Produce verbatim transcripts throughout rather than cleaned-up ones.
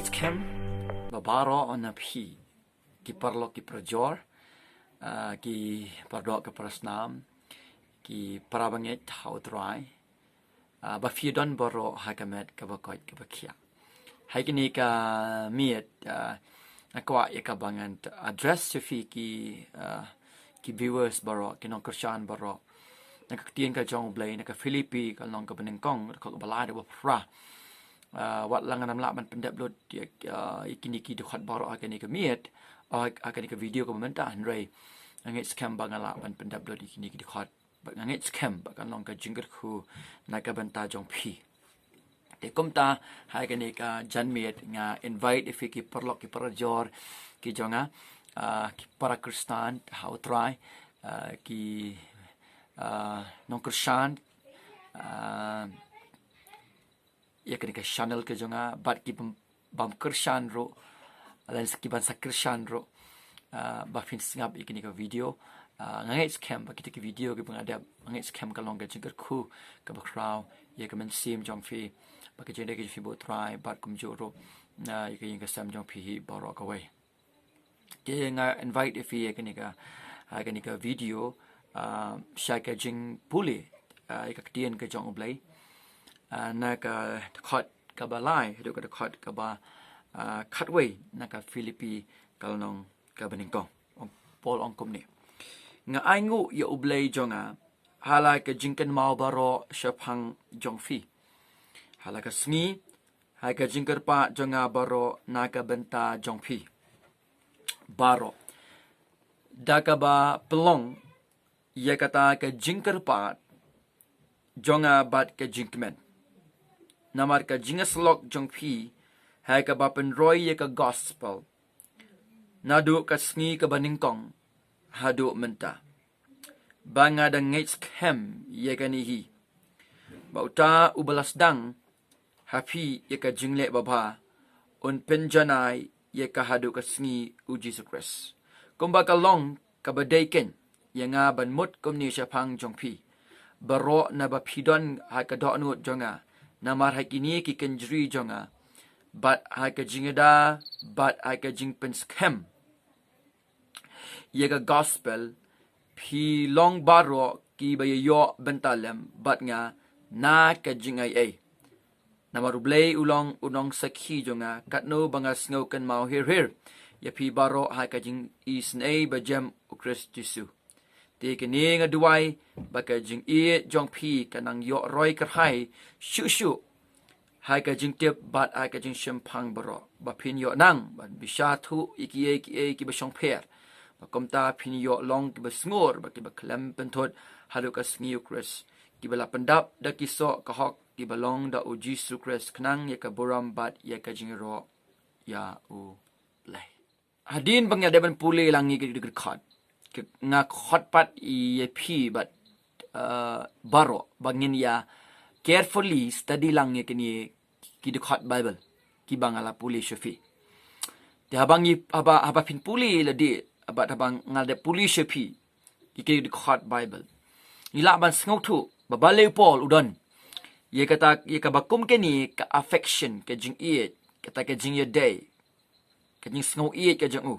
Skhem ba baroh na phi, ki paralok ki parajor, ah, ki paradoh ki parasnam, ki parabangeit ha U Trai, ah, ba phi don baroh ha ka met kaba koit kaba khiah. Ha kane ka miet, ah, nga kwah ïa kaba ngan address ïa phi ki, ah, ki viewers baroh, ki nongkyrshan baroh. Na ka ktien ka jong U Blei, na ka Philippi, ka lynnong kaba nyngkong, ka dkhot ba lai, dkhot ba phra. Ah, wat la ngan ym lah ban pyndep lut ïa, ah, ïa kine ki dkhot baroh ha kane ka miet, ah, ha kane ka video kaba mynta, hynrei nga ngeit skhem ba ngan lah ban pyndep lut ïa kine ki dkhot. Bad nga ngeit skhem ba kan long ka jingkyrkhu na ka bynta jong phi. Te kumta, ha kane ka janmiet nga invite ïa phi ki paralok ki parajor ki jong nga, ah, ki para Khristan ha U Trai, ah, ki, ah, nongkyrshan, ah, ïa kane ka channel ka jong nga, bad ki bym, bym kyrshan ruh, lane ki ban sa kyrshan ruh, ah, ba phin sngap ïa kane ka video. Ah, nga ngeit skhem ba kita ki video kiba nga dep, nga ngeit skhem ka long ka jingkyrkhu kaba khraw ïa ka mynsiem jong phi, bad ka jingdei ka jong phi bad U Trai, bad kumjuh ruh, ah, ïa ka ïing ka sem jong phi hi baroh kawei. Te nga invite ïa phi ïa kane ka, ah, kane ka video, ah, sha ka jingpule, ah, ïa ka ktien ka jong U Blei, ah, na ka dkhot kaba lai haduh ka dkhot kaba, ah, khatwei, na ka Philippi ka lynnong kaba nyngkong. Ong, Paul ong kumne: Nga ainguh ïa U Blei jong nga ha la ka jingkynmaw baroh shaphang jong phi ha la ka sngi, ha ka jingkyrpad jong nga baroh na ka bynta jong phi baroh, da kaba pynlong ïa kata ka jingkyrpad jong nga bad ka jingkmen, namar ka jingïasyllok jong phi ha kaba pynroi ïa ka gospel, naduh ka sngi kaba nyngkong haduh mynta. Ba nga dang ngeit skhem ïa kane hi, ba uta uba la sdang ha phi ïa ka jingleh babha un pynjanai ïa ka haduh ka sngi U Jisu Khrist. Kumba ka long kaba dei kein ïa nga ban mut kumne shaphang jong phi baroh, naba phi don ha ka dohnud jong nga namar ha kine ki kynjri jong nga, bad ha ka jingada, bad ha ka jingpynskhem ïa ka gospel, phi long baroh kiba ïa ïoh bynta lem bad nga na ka jingai ei. Namar U Blei u long u nongsakhi jong nga, katno ba nga sngewkynmaw hir hir ïa phi baroh ha ka jingisynei bajem U Khrist Jisu. Te kane nga duwai ba ka jingïeit jong phi kan nang ïoh roi kyrhai shuh shuh ha ka jingtip bad ha ka jingshemphang baroh, ba phin ïoh nang ban bishar thuh ïa kiei kiei kiba shongpher, ba kumta phin ïoh long kiba sngur bad kiba khlem pynthut haduh ka sngi U Khrist, kiba la pyndap da ki soh ka hok kiba long da U Jisu Khrist, khnang ïa ka burom bad ïa ka jingïaroh ïa U Blei. Hadien ba nga dep ban pule lang ïa ki dkhot, nga khot pat ïa phi bad, eh, baroh ba ngin ïa carefully study lang ïa kine ki dkhot Bible kiba nga la pule sha phi. Te haba ngi, haba, haba phin pule lade, haba, haba nga dep pule sha phi ïa kine ki dkhot Bible, ngi lah ban sngewthuh ba balei u Paul u don ïa kata, ïa kaba kum kane ka affection, ka jingïeit, kata ka jingïadei, ka jingsngew ïeit ka jong u,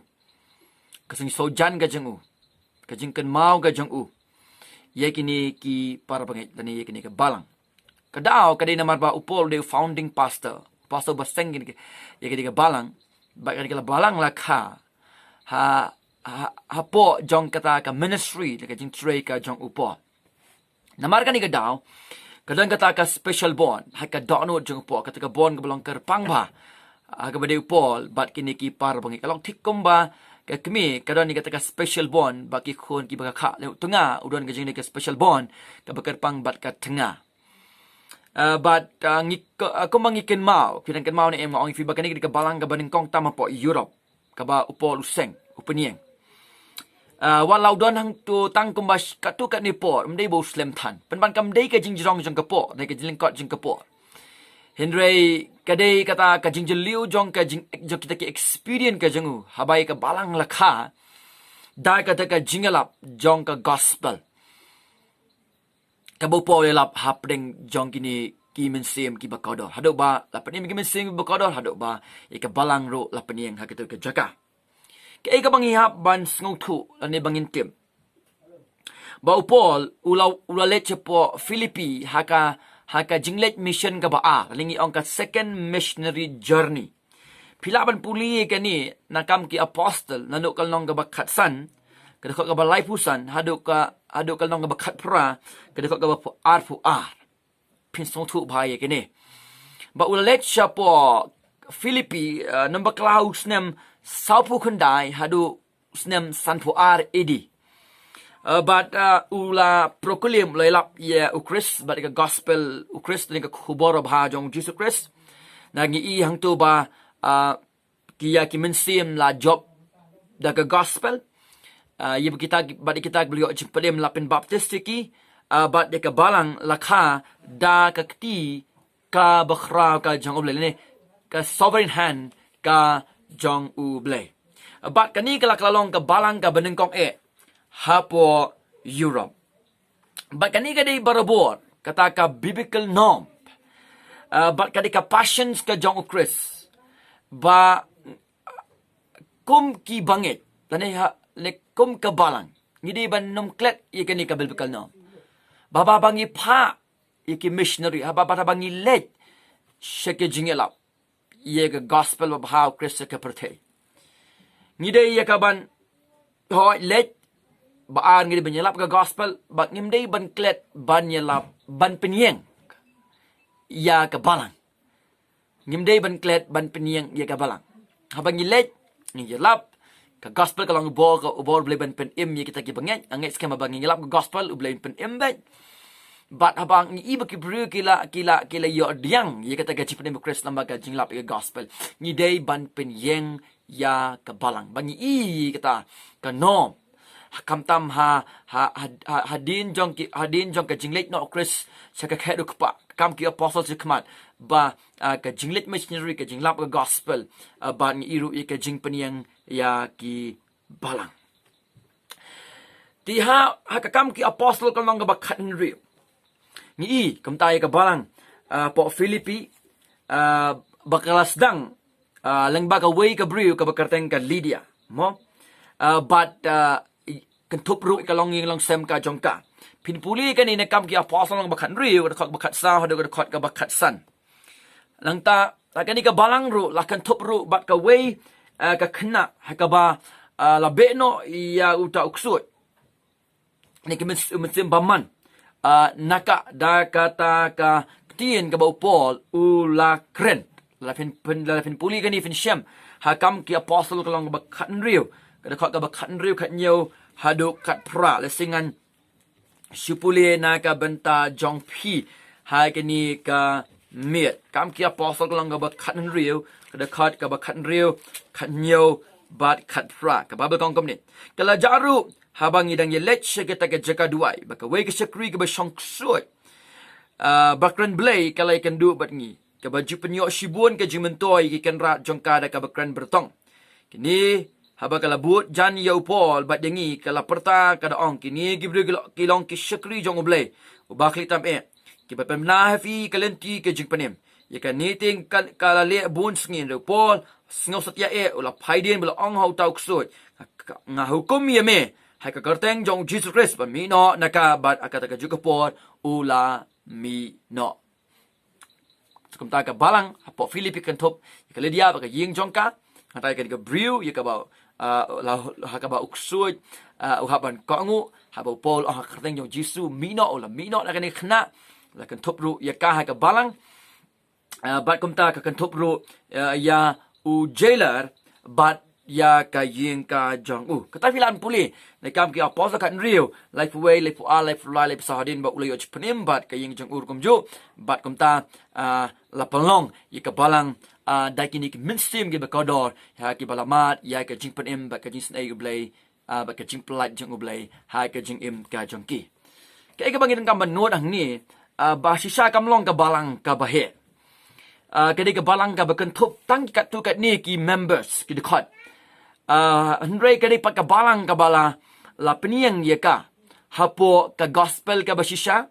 ka jingsngewjan ka jong u, ka jingkynmaw ka jong u ïa kine ki parabangeit lane ïa kine ki balang. Ka daw ka dei namar ba u Paul u dei u founding pastor, pastor ba seng kine ki, ïa kine ki balang, bad kine ki balang la kha ha, ha, hapoh jong kata ka ministry, ka jingtrei ka jong u Paul. Namar kane ka daw ka don kata ka special bond ha ka dohnud jong u Paul, kata ka bond kaba long kyrpang bha ha kaba dei u Paul bad kine ki parabangeit. Ka long thik kumba ka kmie ka don kata ka special bond bad ki khun kiba ka kha. Lane u tnga u don ka jingdei ka special bond kaba kyrpang bad ka tnga. Ah, bad, ah, ngi, ka, ah, kumba ngi kynmaw, phi dang kynmaw ne em, nga ong ïa phi ba kane ka dei ka balang kaba nyngkong tam hapoh Europe kaba u Paul u seng, u pynïeng. Ah, wat la u don hangto tang kumba sh-, katto katne por, ym dei ba u slem than. Pynban kam dei ka jingjrong jong ka por, dei ka jinglyngkot jong ka por. Hynrei ka dei kata ka jingjylliew jong ka jing, jong kita ki experience ka jong u, haba ïa ka balang la kha da kata ka jingïalap jong ka gospel kaba u Paul u ïalap hapdeng jong kine ki mynsiem kiba kordor. Haduh ba la pynïeng ki mynsiem kiba kordor, haduh ba ïa ka balang ruh la pynïeng ha katu ka jaka. Kaei kaba ngi hap ban sngewthuh lane ba ngin tip? Ba u Paul u la, u la leit shapoh Philippi ha ka, ha ka jingleit mission kaba ar, lane ngi ong ka second missionary journey. Phi lah ban pule ïa kane na Kam ki Apostol, naduh ka lynnong kaba khatsan, ka dkhot kaba laiphew san, haduh ka, haduh ka lynnong kaba khatphra, ka dkhot kaba arphew ar. Phin sngewthuh bha ïa kane. Ba u la leit shapoh Philippi, uh, namar ba kla u snem sawphew khyndai haduh snem sanphew ar A D. Uh, bad, uh, u la proclaim, u la ïalap ïa u Khrist, bad ka gospel u Khrist, ne ka khubor bha jong Jisu Khrist. Na ngi i hangto ba, uh, ki ïa ki mynsiem la jop da ka gospel. Uh, ïa ba kita, bad ïa kita ba la ïoh jingpynim la pynbaptis ïa ki, uh, bad ïa ka balang la kha da ka kti kaba khraw ka jong U Blei, ne ka sovereign hand ka jong U Blei. Bad kane ka la, ka la long ka balang kaba nyngkong eh hapoh Europe. Bad kane ka dei barabor kata ka biblical norm. Uh, bad ka dei ka passion ka jong U Khrist. Ba kum ki bangeit, lane ha, lane kum ka balang, ngi dei ban nym klet ïa kane ka biblical norm. Ba, ba, ba ngi phah ïa ki missionary, haba, ba, ba ngi leit sha ki jingïalap ïa ka gospel babha U Khrist sha ka pyrthei, ngi dei ïa ka ban, hooid, leit, ba ar ngi dei ban ïalap ka gospel, ba ngim dei ban klet ban ïalap ban pynïeng ïa ka balang. Ngim dei ban klet ban pynïeng ïa ka balang. Haba ngi leit, ngi ïalap, ka gospel ka long u bor, ka u bor U Blei ban pynim ïa kita ki bangeit. Nga ngeit skhem haba ngi ïalap ka gospel, U Blei un pynim beit. Bad haba ngi i ba ki briew ki la, ki la, ki la ïoh pdiang ïa kata ka jingpynim U Khrist namar ka jingïalap ïa ka gospel, ngi dei ban pynïeng ïa ka balang. Ba ngi i kata ka norm. Khamtam ha, ha, ha, ha, hadien jong ki, hadien jong ka jingleit noh U Khrist sha ka khet u kpa, Kam ki Apostol sha khmat, ba, ah, ka jingleit missionary, ka jingïalap ka gospel, ah, ba ngi i ruh ïa ka jingpynïeng ïa ki balang. Te ha, ha ka Kam ki Apostol ka lynnong kaba khathynriew, ngi i kumta ïa ka balang, ah, hapoh Philippi, ah, ba ka la sdang, ah, lyngba kawei ka briew kaba kyrteng ka Lydia, mo? Ah, bad, ah, i-, kynthup ruh ka longïing longsem ka jong ka. Phin pule kane na Kam ki Apostol lynnong kaba khathynriew, ka dkhot kaba khatsaw haduh ka dkhot kaba khatsan. Nangta, ha kane ka balang ruh la kynthup ruh bad kawei, ah, ka khynnah ha kaba, ah, la beh noh ïa uta u ksuid, ne ki myn-, mynsiem bymman, ah, na ka, da kata ka ktien kaba u Paul u la kren. La phin, phin, la phin pule kane phin shem ha Kam ki Apostol ka lynnong kaba khathynriew, ka dkhot kaba khathynriew, khathynñiew haduh khatphra. Lehse ngan shu pule na ka bynta jong phi ha kane ka miet. Kam ki Apostol ka lynnong kaba khathynriew, ka dkhot kaba khathynriew, khathynñiew bad khatphra. Ka Baibl ka ong kumne: Ka la jah ruh haba ngi dang ïaleit sha kata ka jaka duwai, ba kawei ka shakri kaba shong ksuid, ah, ba kren Blei ka la ïakynduh bad ngi, kaba ju pynïoh shibun ka jingmyntoi ïa ki kynrad jong ka da kaba kren byrtong. Kine, haba ka la bud jan ïa u Paul bad ïa ngi, ka la pyrta ka da ong: Kine ki briew ki lo-, ki long ki shakri jong U Blei uba khlieh tam eh, kiba pynbna ha phi ka lynti ka jingpynim. Ïa kane te ka, ka la leh bun sngi, hynrei u Paul, sngewsatia eh, u la phai dien bad u la ong ha uta u ksuid: Nga, nga hukum ïa me ha ka kyrteng jong U Jisu Khrist ban mih noh na ka. Bad ha kata kajuh ka por u la mih noh. Te kumta ka balang hapoh Philippi kynthup ïa ka Lydia bad ka ïing jong ka. Hangta ïa kane ka briew ïa kaba, ah, la, ha kaba u ksuid, ah, u hap ban kohnguh, haba u Paul u ong ha ka kyrteng jong U Jisu, mih noh, u la mih noh na kane ka khynnah. La kynthup ruh ïa ka ha ka balang. Ah, bad kumta ka kynthup ruh, ah, ïa u jailer bad ïa ka ïing ka jong u. Kata phi lah ban pule na Kam ki Apostol khathynriew, laiphew wei, laiphew ar, laiphew lai, laiphew saw, hadien ba u la ïoh jingpynim bad ka ïing jong u ruh kumjuh. Bad kumta, ah, la pynlong ïa ka balang, ah, da kine ki mynsiem kiba kordor, ha kiba la mad ïa ka jingpynim bad ka jingisynei U Blei, ah, bad ka jingpyllait jong U Blei ha ka jingim ka jong ki. Kaei kaba ngi donkam ban note hangne, ah, ba shisha kam long ka balang kaba heh. Ah, ka dei ka balang kaba kynthup tang katto katne ki members, ki dkhot. Ah, hynrei ka dei pat ka balang kaba la, la pynïeng ïa ka hapoh ka gospel kaba shisha,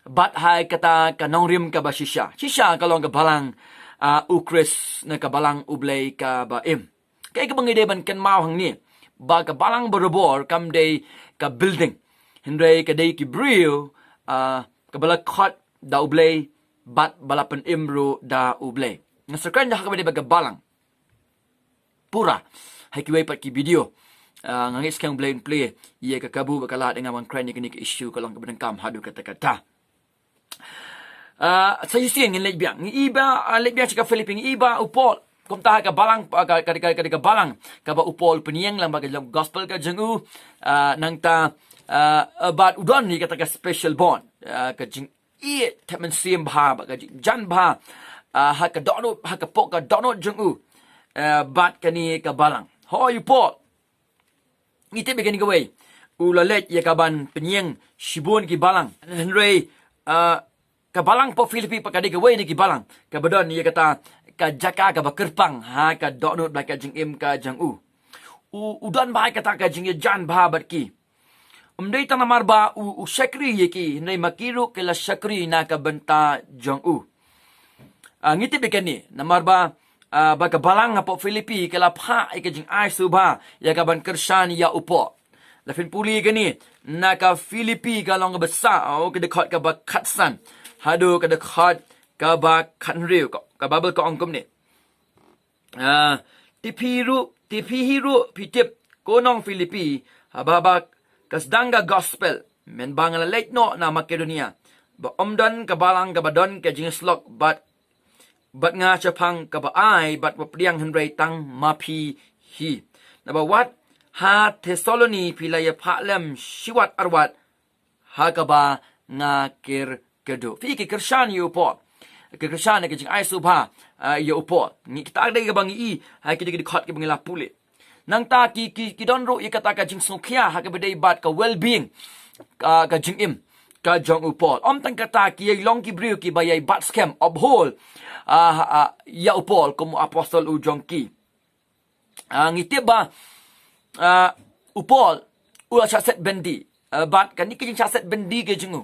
Bad ha kata ka nongrim kaba shisha, shisha ka long ka balang, ah, u Khrist, ne ka balang U Blei kaba im. Kaei kaba ngi dei ban kynmaw hangne, ba ka balang barabor kam dei ka building, hynrei ka dei ki briew, ah, kaba la khot da U Blei bad ba la pynim ruh da U Blei. Nga sa kren da ha kaba dei ba ka balang pura ha kiwei pat ki video. Ah, nga ngeit skhem U Blei un plie ïa ka kabu bad ka lad ïa nga ban kren ïa kane ka issue ka long kaba donkam haduh katta katta. Ah, sa shisien ngin leit biang, ngi i ba, ah, leit biang sha ka Philippi, ngi i ba u Paul, kumta ha ka balang, ah, ka, ka, ka, ka, ka balang kaba u Paul pynïeng lang bad ka gospel ka jong u, ah, nangta, ah, bad u don ïa kata ka special bond, ah, ka jing i thep mynsiem bha bad ka jingjan bha, ah, ha ka dohnud, ha ka pok ka dohnud jong u, ah, bad kane ka balang. Hooid u Paul, ngi tip ïa kane kawei, u la leit ïa ka ban pynïeng shibun ki balang, hynrei, ah, ka balang hapoh Philippi pat ka dei kawei na ki balang kaba don ïa kata ka jaka kaba kyrpang ha ka dohnud bad ka jingim ka jong u. U, u don bha ïa kata ka jingïajan bha bad ki. Ym dei tang namar ba u, u shakri ïa ki, hynrei ma ki ruh ki la shakri na ka bynta jong u. Ah, ngi tip ïa kane namar ba, ah, ba ka balang hapoh Philippi ka la phah ïa ka jingai sngewbha ïa ka ban kyrshan ïa u Paul. La phin pule ïa kane na ka Philippi ka lynnong kaba saw, ka dkhot kaba khatsan haduh ka dkhot kaba khathynriew, ka, ka Baibl ka ong kumne. Ah, te phi ruh, te phi hi ruh phi tip, ko nong Philippi, haba, haba ka sdang ka gospel, mynba nga la leit noh na Makedonia, ba ym don ka balang kaba don ka jingïasyllok bad, bad nga shaphang kaba ai bad ba pdiang, hynrei tang ma phi hi. Naba wat ha Thessaloni phi la ïaphah lem shiwat arwat ha kaba nga kyrkhu. Phi ki kyrshan ïa u Paul. Ki kyrshan ïa ka jingai sngewbha, ah, ïa u Paul. Ngi kita dei kaba ngi i ha kine ki dkhot kiba ngi la pule. Nangta ki, ki, ki don ruh ïa kata ka jingsngewkhia ha kaba dei bad ka well-being, ka, ka jingim ka jong u Paul. Ym tang kata, ki ïai long ki briew kiba ïai bat skhem, uphold, ah, ah, ïa u Paul kum u apostol u jong ki. Ah, ngi tip ba, ah, u Paul u la shah set byndi, ah, bad kane ka jingshah set byndi ka jong u,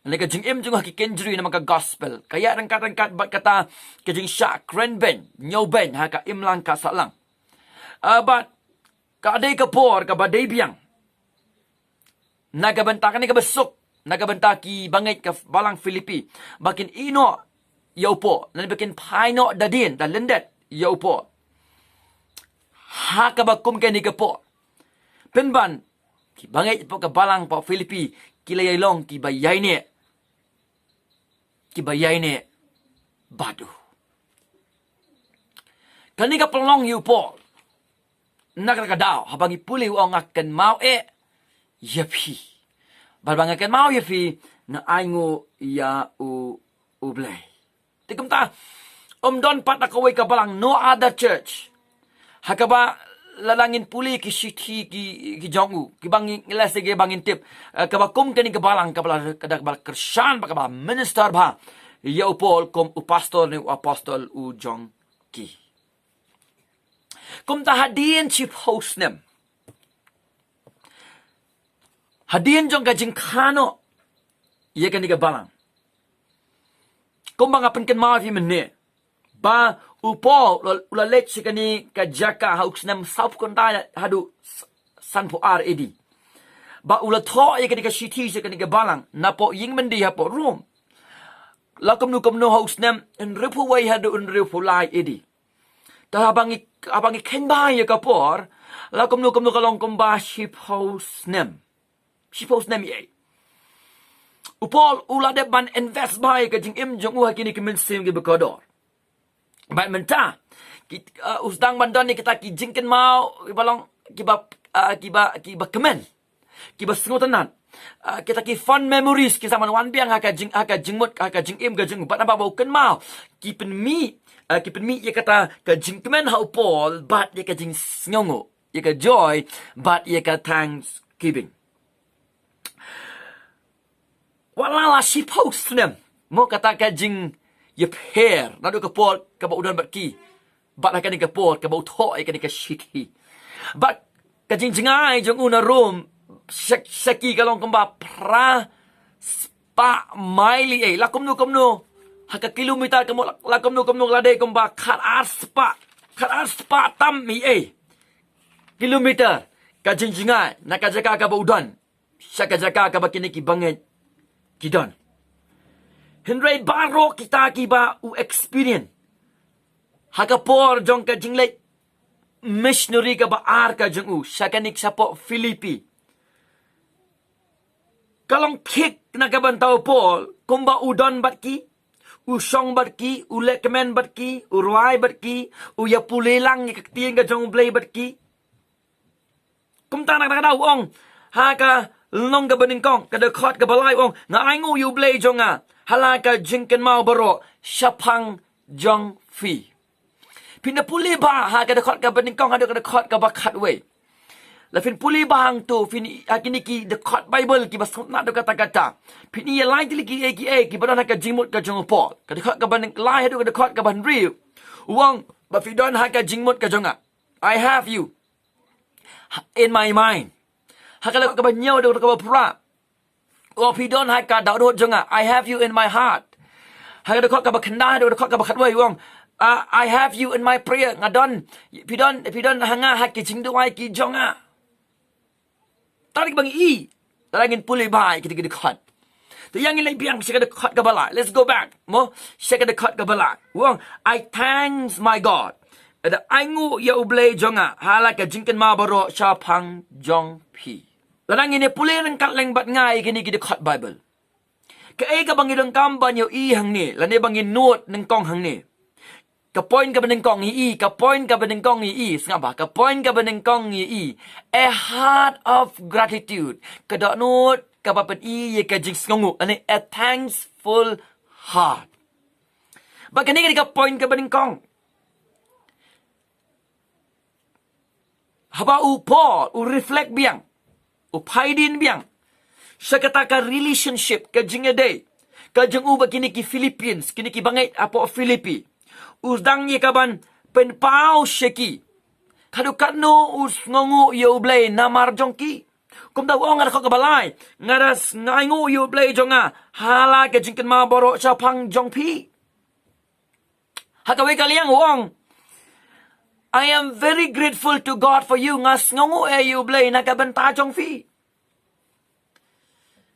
ne ka jingim jong u ha ki kynjri namar ka gospel, ka ïaid ryngkat ryngkat bad kata ka jingshah kren beiñ, ñiew beiñ ha ka imlang ka sahlang. Ah, bad ka dei ka por kaba dei biang na ka bynta kane kaba suk, na ka bynta ki bangeit ka balang Philippi, ba kin ïeh noh ïa u Paul, lane ba kin phai noh da dien, da lyndet ïa u Paul ha kaba kum kane ka por. Pynban ki bangeit hapoh ka balang hapoh Philippi ki la ïai long kiba ïaineh, kiba ïaineh bad u. Kane ka pynlong ïa u Paul na kata ka daw, haba ngi pule u ong, nga kynmaw eh ïa phi. Bad ba nga kynmaw ïa phi, nga ainguh ïa u, U Blei. Te kumta, ym don pat da kawei ka balang, no other church, ha kaba lada ngin pule ki shithi ki, ki jong u, kiba ngi, ngi leh sha kiba ngin tip, eh, kaba kum kane ka balang kaba la, kaba la kyrshan bad kaba minister bha ïa u Paul kum u pastor ne u apostol u jong ki. Kumta hadien shiphew snem, hadien jong ka jingkha noh ïa kane ka balang, kumba nga pynkynmaw ïa phi mynne, ba u Paul u la, u la leit sha kane ka jaka ha u snem sawphew khyndai haduh s-, sanphew ar A D. Ba u la thoh ïa kane ka shithi sha kane ka balang napoh ïing byndi hapoh Rom, la kumno kumno ha u snem hynriewphew wei haduh hynriewphew lai A D. Te haba ngi, haba ngi kheiñ bha ïa ka por, la kumno kumno ka long kumba shiphew snem. Shiphew snem ïa u Paul u la dep ban invest bha ïa ka jingim jong u ha kine ki mynsiem kiba kordor. Bad mynta ki, uh, u sdang ban don ïa kita ki jingkynmaw kiba long, kiba, uh, kiba, kiba kmen, kiba sngewtynnat. Uh, kita ki fond memories ki sa ban wan biang ha ka jing, ha ka jingmut, ha ka jingim ka jong u. Bad naba ba u kynmaw, ki pynmih, uh, ki pynmih ïa kata ka jingkmen ha u Paul bad ïa ka jingsngewnguh, ïa ka joy bad ïa ka thanksgiving. Wat la la shiphew snem, mo, kata ka jingïapher naduh ka por kaba u don bad ki, bad ha kane ka por kaba u thoh ïa kane ka shithi. Bad ka jingjngai jong u na Rom sha, sha ki ka long kumba phra s-, spah mile ïa, la kumno kumno ha ka kilometer ka mut la kumno kumno la dei kumba khat ar spah, khat ar spah tam ïa kilometer ka jingjngai na ka jaka kaba u don sha ka jaka kaba kine ki bangeit ki don. Hynrei baroh kita kiba u experience ha ka por jong ka jingleit missionary kaba ar ka jong u sha kane ka shapoh Philippi, ka long khik na ka bynta u Paul kumba u don bad ki, u shong bad ki, u lehkmen bad ki, u rwai bad ki, u ïa pule lang ïa ka ktien ka jong U Blei bad ki. Kumta na ka daw u ong ha ka lynnong kaba nyngkong ka dkhot kaba lai u ong, nga ainguh ïa U Blei jong nga ha la ka jingkynmaw baroh shaphang jong phi. Phin da pule bha ha ka dkhot kaba nyngkong haduh ka dkhot kaba khatwei. La phin pule bha hangto phin, ha kine ki dkhot Baibl kiba sngewtynnat haduh katta katta, phin ïa lai tylli kiei kiei kiba don ha ka jingmut ka jong u Paul. Ka dkhot kaba nyng- lai haduh ka dkhot kaba hynriew u ong ba phi don ha ka jingmut ka jong nga. I have you in my mind. Ha ka dkhot kaba hynñiew haduh kaba phra u ong phi don ha ka dohnud jong nga. I have you in my heart. Ha ka dkhot kaba khyndai haduh ka dkhot kaba khatwei u ong, ah, I have you in my prayer. Nga don, phi don, phi don ha nga ha ki jingduwai ki jong nga. Tang kaba ngi i, tang ngin pule bha ïa ki dkhot. Te ïa ngin leit biang sha ka dkhot kaba lai. Let's go back mo sha ka dkhot kaba lai. U ong, I thanks my God. Nga da ainguh ïa U Blei jong nga ha la ka jingkynmaw baroh shaphang jong phi. Lada ngin ïa pule ryngkat lem bad nga ïa kine ki dkhot Baibl, kaei kaba ngi donkam ban ïohi hangne lane ba ngin note nyngkong hangne? Ka point kaba nyngkong ïohi, ka point kaba nyngkong ïohi, sngap bha, ka point kaba nyngkong ïohi, a heart of gratitude. Ka dohnud kaba pyni ïa ka jingsngewnguh lane a thankful heart. Bad kane ka dei ka point kaba nyngkong. Haba u Paul u reflect biang, u peit biang sha kata ka relationship, ka jingïadei ka jong u bad kine ki Philippians, kine ki bangeit hapoh Philippi, u sdang ïa ka ban pynpaw sha ki haduh katno u sngewnguh ïa U Blei namar jong ki. Kumta u ong ha ka dkhot kaba lai, nga da s- nga ainguh ïa U Blei jong nga ha la ka jingkynmaw baroh shaphang jong phi. Ha kawei ka liang u ong, I am very grateful to God for you. Nga sngewnguh ïa U Blei na ka bynta jong phi.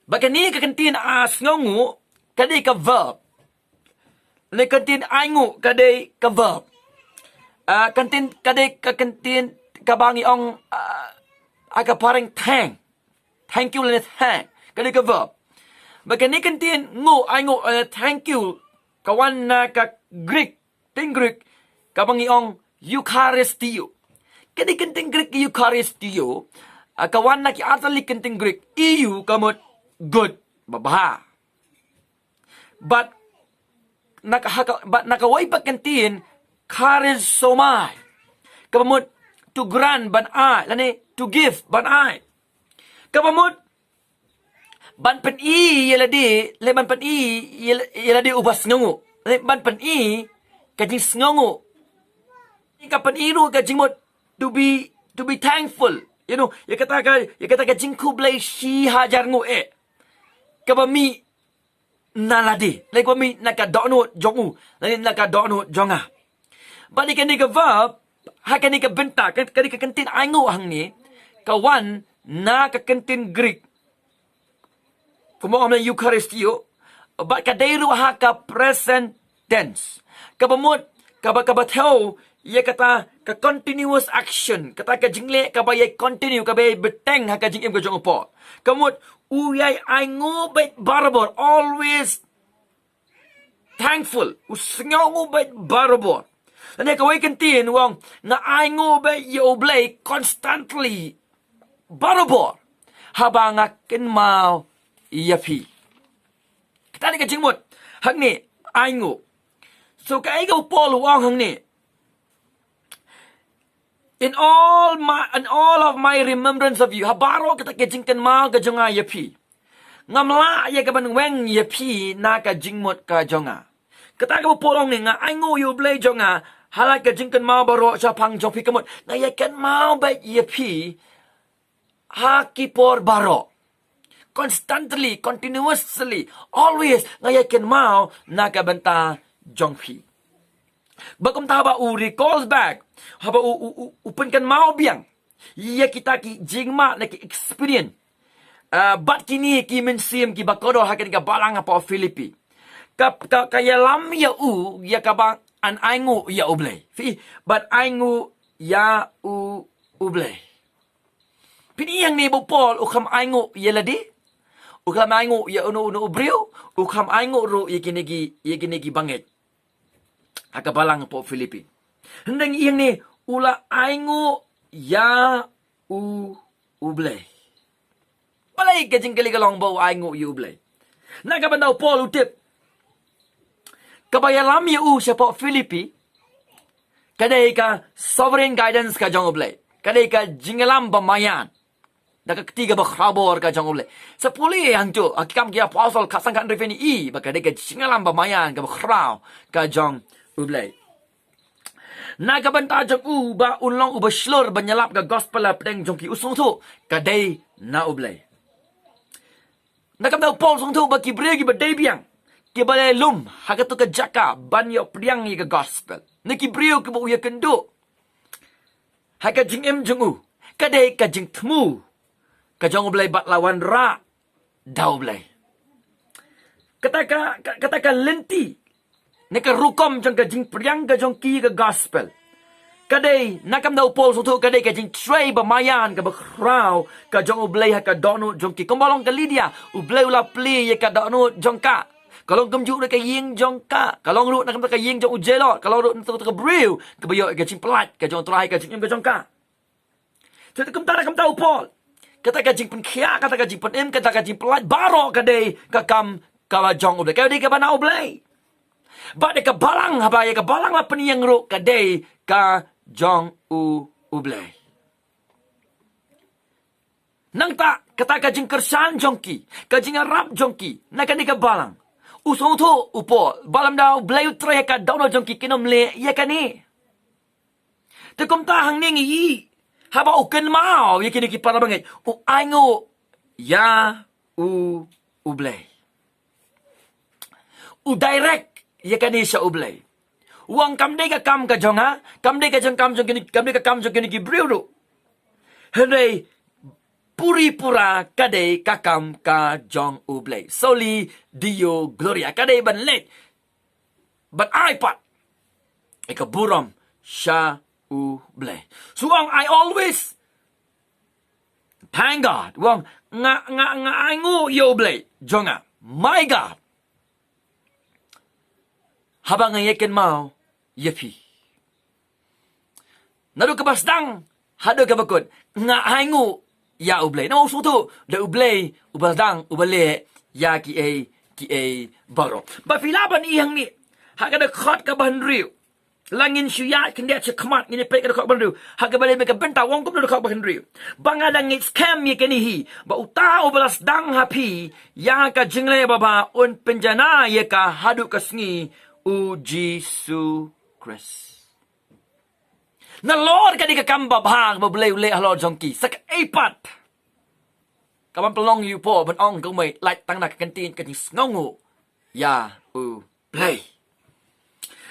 Bad kane ka kyntien, ah, sngewnguh ka dei ka verb. Lane ka kyntien ainguh ka dei ka verb. Ah, ka kyntien ka dei ka kyntien kaba ngi ong, ah, ha ka phareng thank. Thank you lane thank. Ka dei ka verb. Bad kane ka kyntien nguh, ainguh, eh, thank you, ka wan na ka Greek, kyntien Greek kaba ngi ong eucharisteo. Kane ka kyntien Greek eucharisteo, ah, ka wan na ki artylli ki kyntien Greek. Eu ka mut good, babha. Bad na ka, ha ka, bad na kawei pat ka kyntien charizomai, kaba mut to grant, ban ai, lane to give, ban ai. Kaba mut ban pyni ïa lade, lane ban pyni ïa, ïa lade uba sngewnguh, lane ban pyni ka jingsngewnguh. Ka pyni ruh ka jingmut to be, to be thankful. You know, ïa kata ka, ïa kata ka jingkhublei shi hajar nguh eh, kaba mih na lade, lane kaba mih na ka dohnud jong u lane na ka dohnud jong nga. Bad ïa kane ka verb ha kane ka bynta, ka, kane ka kyntien ainguh hangne ka wan na ka kyntien Greek, kumba ong mynne eucharisteo, bad ka dei ruh ha ka present tense, kaba mut, kaba, kaba thew ïa kata ka continuous action, kata ka jingleh kaba ïai continue, kaba ïai bteng ha ka jingim ka jong u Paul. Ka mut u ïai ainguh beit barabor, always thankful, u sngewnguh beit barabor. Lane kawei ka kyntien u ong, nga ainguh beit ïa U Blei constantly, barabor, haba nga kynmaw ïa phi. Kata dei ka jingmut hangne, ainguh. So kaei kaba u Paul u ong hangne? In all my, in all of my remembrance of you, ha baroh kata ka jingkynmaw ka jong nga ïa phi, ngam lah ïa ka ban weng ïa phi na ka jingmut ka jong nga. Kata kaba u Paul u ong ne, nga ainguh ïa U Blei jong nga ha la ka jingkynmaw baroh shaphang jong phi, ka mut nga ïai kynmaw beit ïa phi ha ki por baroh, constantly, continuously, always, nga ïa kynmaw na ka bynta jong phi. Ba kumta haba u recalls back, haba u, u, u, u pynkynmaw biang ïa kita ki jingma na ki experience, ah, bad kine ki mynsiem kiba kordor ha kane ka balang hapoh Philippi, ka, ka, ka ïalam ïa u ïa kaba yn ainguh ïa U Blei. Phi, bad ainguh ïa U, U Blei. Phin ïohi hangne ba u Paul u kham ainguh ïa lade, u kham ainguh ïa uno uno u briew, u kham ainguh ruh ïa kine ki, ïa kine ki bangeit ha ka balang hapoh Philippi. Hynrei hangne u la ainguh ïa U, U Blei. Balei ka jingkylli ka long ba u ainguh ïa U Blei? Na ka bynta u Paul u tip, kaba ïalam ïa u shapoh Philippi ka dei ka sovereign guidance ka jong U Blei, ka dei ka jingïalam ba maïan da ka kti kaba khrabor ka jong U Blei. Sa pule hangto ha Ki Kam ki Apostol khatsan khathynriew phin ïohi ba ka dei ka jingïalam ba maïan kaba khraw ka jong U Blei. Na ka bynta jong u ba un long uba shlur ban ïalap ka gospel hapdeng jong ki, u sngewthuh ka dei na U Blei. Na ka bynta u Paul u sngewthuh ba ki briew kiba dei biang, kiba la lum ha kato ka jaka ban ïoh pdiang ïa ka gospel, na ki briew kiba u ïakynduh ha ka jingim jong u, ka dei ka jingthmu ka jong U Blei bad la wanrah da U Blei. Kata ka, ka, kata ka lynti ne ka rukom jong ka jingpdiang ka jong ki ka gospel ka dei, na ka bynta u Paul u sngewthuh, ka dei ka jingtrei ba maïan kaba khraw ka jong U Blei ha ka dohnud jong ki. Kumba long ka Lydia, U Blei u la plie ïa ka dohnud jong ka. Ka long kumjuh ruh ka ïing jong ka, ka long ruh na ka bynta ka ïing jong u Jelote, ka long ruh na ka bynta ka briew kaba ïoh ïa ka jingpyllait ka jong U Trai ha ka jingim ka jong ka. Te kumta na ka bynta u Paul, kata ka jingpynkhiah, kata ka jingpynim, kata ka jingpyllait, baroh ka dei ka kam kaba jong U Blei, ka dei kaba na U Blei. Bad ïa ka balang, haba ïa ka balang la pynïeng ruh, ka dei ka jong U, U Blei. Nangta kata ka jingkyrshan jong ki, ka jingïarap jong ki na kane ka balang, u sngewthuh u Paul ba lymda U Blei u trei ha ka dohnud jong ki, kin ym leh ïa kane. Te kumta hangne ngi ïohi, haba u kynmaw ïa kine ki para bangeit, u ainguh ïa U, U Blei. U direct ïa kane sha U Blei. U ong kam dei ka kam ka jong nga, kam dei ka jong, kam jong kine, kam dei ka kam jong kine ki briew ruh. Hynrei puri pura ka dei ka kam ka jong U Blei. Soli Deo Gloria, ka dei ban leit ban ai pat ïa ka burom sha U Blei. So u ong, I always thank God. U ong, nga, nga, nga ainguh ïa U Blei jong nga, my God, haba nga ïakynmaw ïa phi. Naduh kaba sdang haduh kaba kut, nga ainguh ïa U Blei. Namar u sngewthuh da U Blei uba sdang, uba leh ïa kiei kiei baroh. Ba phi lah ban ïohi hangne ha ka dkhot kaba hynriew. Lada ngin shu ïaid khyndiat sha khmat, ngin ïa peit ka dkhot ba hynriew. Ha kaba dei ka bynta, u ong kumno dkhot ba hynriew? Ba nga dang ngeit skhem ïa kane hi, ba uta uba la sdang ha phi ïa ka jingleh babha un pynjanai ïa ka haduh ka sngi, U Jisu Khrist. Nalor ka dei ka kam babha ba U Blei u leh halor jong ki, sa kaei pat ka ban pynlong ïa u Paul ban ong, kumne, lait tang na ka kyntien ka jingsngewnguh ïa U Blei.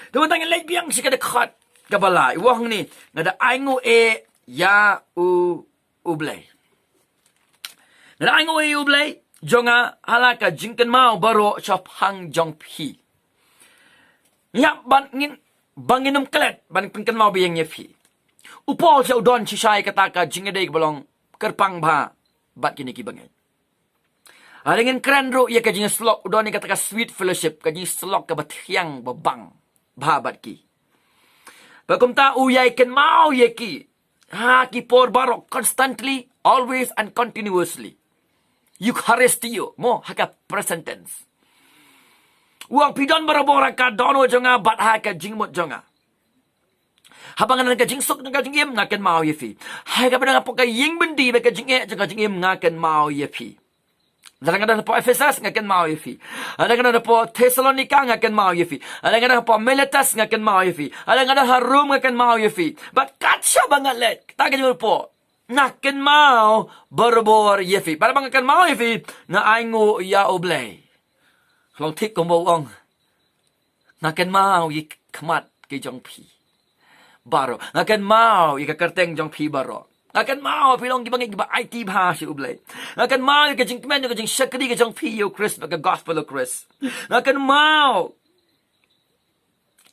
Te mynta ngin leit biang sha ka dkhot kaba lai. U ong hangne, nga da ainguh eh ïa U, U Blei. Nga da ainguh eh ïa U Blei jong nga ha la ka jingkynmaw baroh shaphang jong phi. Ngi hap ban ngin, ba ngin ym klet ban pynkynmaw biang ïa phi. U Paul sha u don shisha ïa kata ka jingïadei kaba long kyrpang bha bad kine ki bangeit. Haba ngin kren ruh ïa ka jingïasyllok, u don ïa kata ka sweet fellowship, ka jingïasyllok kaba thiang babang bha bad ki. Bad kumta u ïai kynmaw ïa ki ha ki por baroh, constantly, always and continuously. Eucharisteo, mo, ha ka present tense. U ong, phi don barabor ha ka dohnud jong nga bad ha ka jingmut jong nga. Haba nga don ha ka jingsuk, ha ka jingim, nga kynmaw ïa phi. Ha kaba don hapoh ka ïing byndi bad ka jingeh jong ka jingim, nga kynmaw ïa phi. Lada nga don hapoh Ephesus, nga kynmaw ïa phi. Lada nga don hapoh Thessalonica, nga kynmaw ïa phi. Lada nga don hapoh Miletus, nga kynmaw ïa phi. Lada nga don ha Rome, nga kynmaw ïa phi. Bad kat shaba nga leit, kata ka jingmut Paul. Nga kynmaw barabor ïa phi. Bad haba nga kynmaw ïa phi, nga ainguh ïa U Blei. Long thik kumba u ong. Nga kynmaw ïa ka khmat ka jong phi baroh. Nga kynmaw ïa ka kyrteng jong phi baroh. Nga kynmaw phi long kiba ngeit kiba aiti bha sha U Blei. Nga kynmaw ïa ka jingkmen, ïa ka jingshakri ka jong phi ïa U Khrist bad ka gospel U Khrist. Nga kynmaw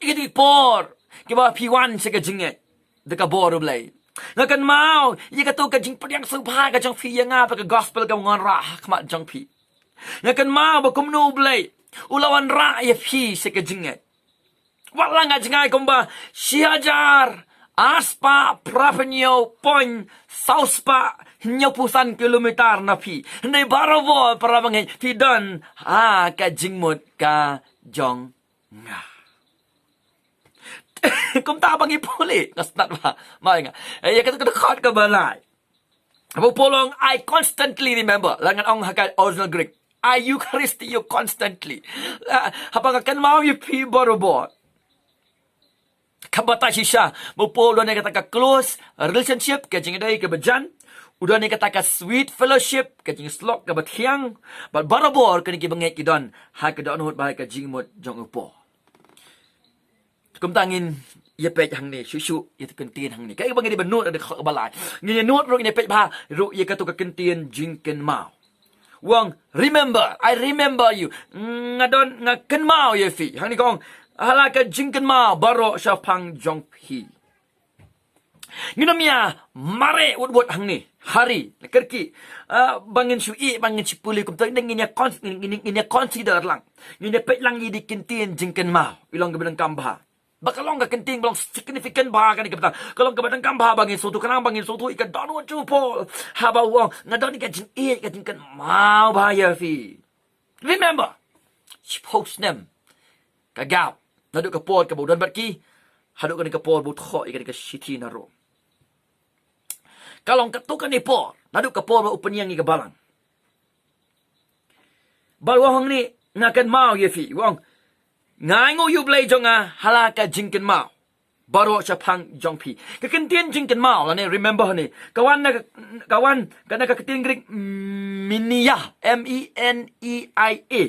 ïa ki por kiba phi wan sha ka jingngeit da ka bor U Blei. Nga kynmaw ïa kato ka jingpdiang sngewbha ka jong phi ïa nga bad ka gospel kaba nga wanrah ha khmat jong phi. Nga kynmaw ba kumno U Blei u la wanrah ïa phi sha ka jingngeit. Wat la nga jngai kumba shi hajar ar spah phra phew hynñiew point saw spah hynñiewphew san kilometer na phi. Hynrei barabor, para bangeit, phi don ha ka jingmut ka jong nga. Kumta ba ngi pule, nga sngewthuh ba ma nga, eh, ïa kata ka dkhot kaba lai. Ba u Paul u ong, "I constantly remember." La ngan ong ha ka original Greek, "I eucharisteo constantly." Ah, haba nga kynmaw ïa phi barabor. Kaba ta shisha, ba u Paul u don ïa kata ka close relationship, ka jingïadei kaba jan. U don ïa kata ka sweet fellowship, ka jingshlok kaba thiang. Bad barabor kine kiba ngeit ki don ha ka dohnud bad ha ka jingmut jong u Paul. Kumta ngin ïa peit hangne, shuh shuh ïa ka ktien hangne. Kaei ba ngin ïa nud ha ka dkhot kaba lai? Ngin ïa nud ruh, ngin ïa peit bha ruh ïa kato ka ktien jingkynmaw. U ong, "Remember, I remember you." Nga don, nga kynmaw ïa phi. Hangne ka ong, "Ha la ka jingkynmaw baroh shaphang jong phi." Ngin ym ïa mareh wut wut hangne. Hurry, la kyrkieh. Ah, ba ngin shu ïeh, ba ngin shu pule kumta, ngin ïa cons-, ngin, ngin, ngin ïa consider lang. Ngin ïa peit lang ïa kine ki ktien jingkynmaw. I long kaba donkam bha. Ba ka long ka ktien ba long significant bha kane ka bynta. Ka long kaba donkam bha ba ngin sngewthuh, khnang ba ngin sngewthuh ïa ka dohnud jong u Paul. Haba u ong, "Nga don ïa ka jingïeit, ka jingkynmaw bha ïa phi." Remember. Shiphew snem ka gap naduh ka por kaba u don bad ki haduh kane ka por ba u thoh ïa kane ka shithi na Rom. Ka long katto katne por naduh ka por ba u pynïeng ïa ka balang. Bad u ong hangne, "Nga kynmaw ïa phi." U ong, "Nga ainguh ïa U Blei jong nga ha la ka jingkynmaw baroh shaphang jong phi." Ka ktien jingkynmaw lane remember ne, ka wan na ka, ka wan ka na ka ktien Greek menia, M E N E I A.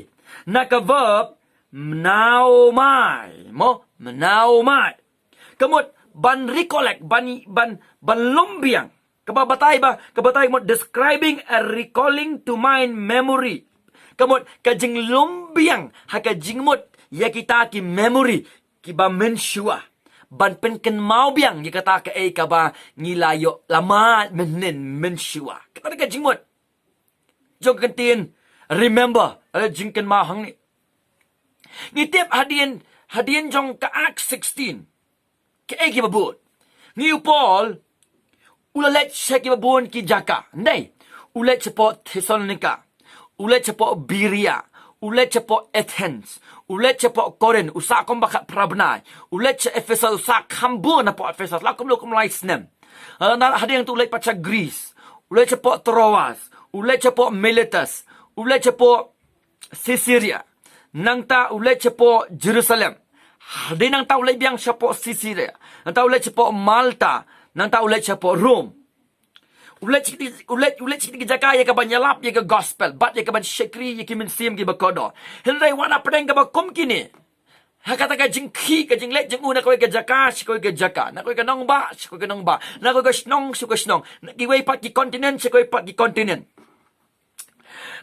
Na ka verb mneomai, mo, mneomai. Ka mut ban recollect, ban, ban, ban lum biang. Kaba batai ba, ka batai mut describing a recalling to mind, memory. Ka mut ka jinglum biang ha ka jingmut ïa kita ki memory kiba mynshuwa. Ban pynkynmaw biang ïa kata kaei kaba ngi la ïoh lama mynhynnin mynshuwa. Kata ka jingmut jong ka ktien remember, la jingkynmaw hangne. Ngi tip hadien, hadien jong ka Acts sixteen. Kaei kiba bun? Ngi ïohi u Paul u la leit sha kiba bun ki jaka. Ym dei, u leit shapoh Thessalonika, u leit shapoh Berea, u leit shapoh Athens, u leit shapoh Korinth, u sah kumba khatphra bnai, u leit sha Ephesus, u sah kham bun hapoh Ephesus, la kumno kum lai snem. Ah, na hadien tu u leit pat sha Greece, u leit shapoh Troas, u leit shapoh Miletus, u leit shapoh Caesarea. Nangta u leit shapoh Jerusalem. Hadien nangta u leit biang shapoh Caesarea. Nangta u leit shapoh Malta. Nangta u leit shapoh Rome. U leit, u leit, u leit sha ki jaka ïa kaban ïalap ïa ka gospel bad ïa kaban shakri ïa ki mynsiem kiba kordor. Hynrei wat hapdeng kaba kum kine, ha kata ka jingkhih, ka jingleit jong u na kawei ka jaka sha kawei ka jaka, na kawei ka nongbah sha kawei ka nongbah, na kawei ka shnong sha kawei ka shnong, na kiwei pat ki continent sha kiwei pat ki continent.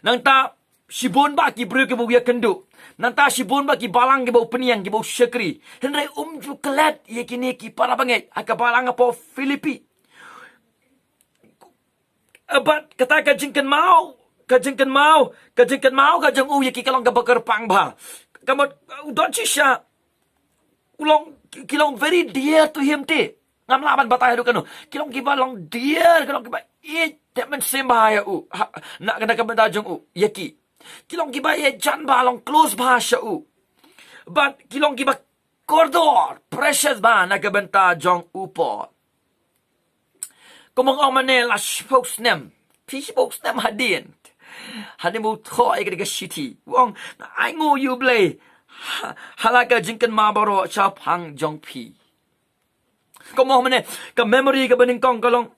Nangta shibun bah ki briew kiba u ïakynduh. Nangta shibun bah ki balang kiba u pynïeng, kiba u shakri. Hynrei um ju klet ïa kine ki para bangeit ha ka balang hapoh Philippi. Bad kata ka jingkynmaw, ka jingkynmaw, ka jingkynmaw ka jong u ïa ki ka long kaba kyrpang bha. Ka mut u don shisha, u long, ki long very dear to him te. Ngam lah ban batai haduh katno. Ki long kiba long dear, ki long kiba ïeit, te mynsiem bha ïa u. Ha, na, na ka bynta jong u ïa ki. Ki long kiba ïeit jan bha, long close bha sha u. Bad ki long kiba kordor, precious bha na ka bynta jong u Paul. Kumba nga ong mynne, la shiphew snem, phi shiphew snem hadien, hadien ba u thoh ïa kane ka shithi, u ong, "Nga ainguh ïa U Blei ha, ha la ka jingkynmaw baroh shaphang jong phi." Kumba mynne, ka memory kaba nyngkong ka long,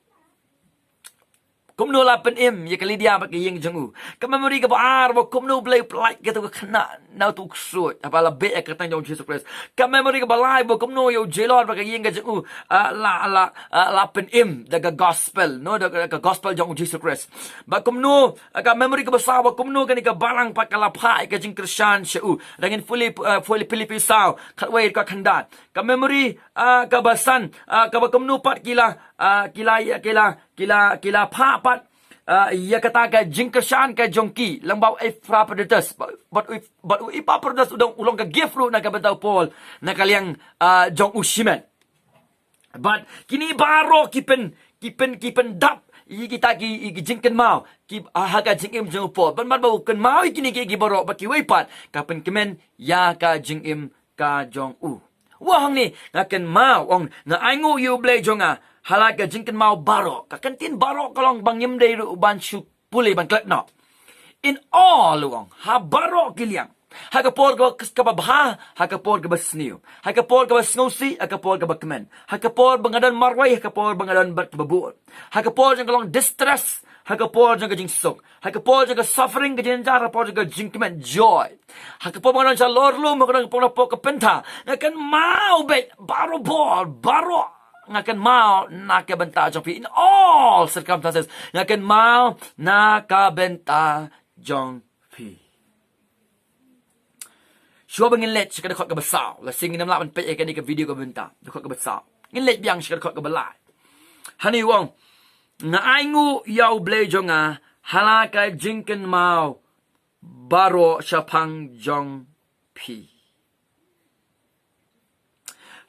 Kumno la pynim ïa ka Lydia bad ka ïing jong u. Ka memory kaba ar ba kumno U Blei u pyllait kato ka khynnah na uto u ksuid haba la beh ïa ka kyrteng jong U Jisu Khrist. Ka memory kaba lai ba kumno ïa u jailor bad ka ïing ka jong u, ah, la, la, ah, la pynim da ka gospel, no, da ka, ka gospel jong U Jisu Khrist. Ba kumno, ah, ka memory kaba saw ba kumno kane ka balang pat ka la phah ïa ka jingkyrshan sha u. Dang in Philip, ah, Philip, Philippi saw, khatwei ka khyndai. Ka memory, ah, kaba san, ah, kaba kumno pat ki la, ah, ki la, ki la, ki la, ki la phah pat, ah, ïa kata ka jingkyrshan ka jong ki lyngba u Epaphroditus, bad, bad u, bad u Epaphroditus u dang u long ka gift ruh na ka bynta u Paul, na ka liang, ah, jong u shimet. Bad kine baroh ki pyn, ki pyn, ki pyndap ïa kita ki, ïa ki jingkynmaw, ki, ah, ha ka jingim jong u Paul. Bad, bad ba u kynmaw ïa kine ki, ki baroh, bad kiwei pat ka pynkmen ïa ka jingim ka jong u. Wa hangne, nga kynmaw, ong, nga ainguh ïa U Blei jong nga ha la ka jingkynmaw baroh. Ka kyntien baroh ka long ba ngim dei ruh ban shu pule ban klet noh. In all, ong, ha baroh ki liang. Ha ka por kaba, kaba bha, ha ka por kaba sniew. Ha ka por kaba sngewsih, ha ka por kaba kmen. Ha ka por ba nga don marwei, ha ka por ba nga don bad kaba bun. Ha ka por jong ka long distress, ha ka por jong ka jingsuk. Ha ka por jong ka suffering, ka jingjynjar, ha ka por jong ka jingkmen, joy. Ha ka por ba nga don shalor lum, ha ka por, ha ka por ka pynta. Nga kynmaw beit, barobor, baroh. Nga kynmaw na ka bynta jong phi. In all circumstances, nga kynmaw na ka bynta jong phi. Shuwa ba ngin leit sha ka dkhot kaba saw. Lashai ngin ym lah ban peit ïa kane ka video kaba mynta. Dkhot kaba saw. Ngin leit biang sha ka dkhot kaba lai. Hangne u ong, nga ainguh ïa U Blei jong nga ha la ka jingkynmaw baroh shaphang jong phi.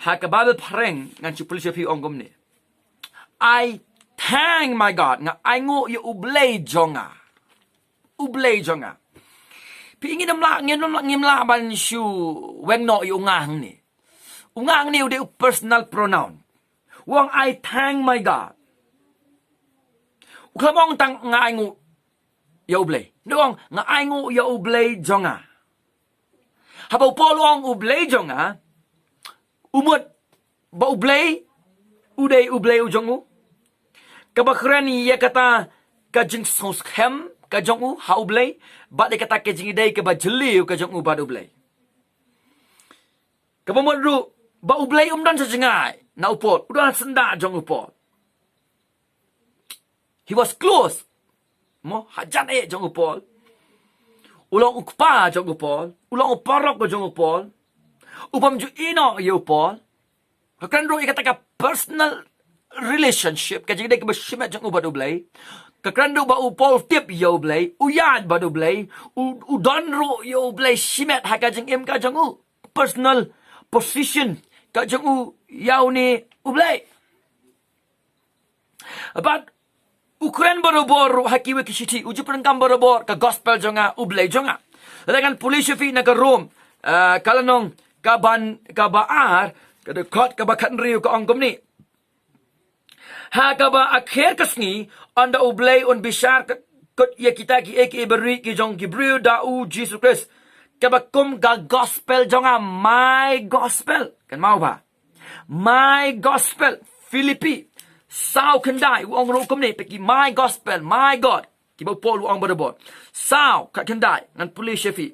Ha ka Baibl phareng ngan shu pule sha phi, ong kumne. I thank my God, nga ainguh ïa U Blei jong nga. U Blei jong nga. Phi, ngin ym lah, ngin ym lah, ngim lah ban shu weng noh ïa u nga hangne. U nga hangne u dei u personal pronoun. U ong, I thank my God. U khlem ong tang nga ainguh ïa U Blei. U ong, nga ainguh ïa U Blei jong nga. Haba u Paul u ong U Blei jong nga, u mut ba U Blei u dei U Blei u jong u. Kaba kren ïa kata ka jingsngewskhem ka jong u ha U Blei, bad ïa kata ka jingïadei kaba jylliew ka jong u bad U Blei. Kaba mut ruh ba U Blei um don sha jngai na u Paul, u don ha syndah jong u Paul. He was close. Mo, hajan eh jong u Paul. U long u kpa jong u Paul. U long u paralok jong u Paul. U bym ju ïehnoh ïa u Paul. Ka kren ruh ïa kata ka personal relationship, ka jingïadei kaba shimet jong u bad U Blei. Ka kren ruh ba u Paul tip ïa U Blei, u ïaid bad U Blei, u, u don ruh ïa U Blei shimet ha ka jingim ka jong u. Personal position ka jong u ïa une U Blei. Bad u kren barabor ruh ha kiwei ki shithi, u ju pyndonkam barabor ka gospel jong nga, U Blei jong nga. Lada ngan pule sha phi na ka Rom, ah, ka lynnong kaba, kaba ar, ka dkhot kaba khathynriew ka ong kumne. Ha kaba akher ka sngi, ynda U Blei un bishar kut, kut ïa kita kiei kiei barit ki jong ki briew da U Jisu Khrist. Kaba kum ka gospel jong nga, my gospel. Kynmaw ba. My gospel, Philippi saw khyndai, u ong ruh kumne, peit ki, my gospel, my God. Kiba u Paul u ong barabor. Saw khatkhyndai, ngan pule sha phi.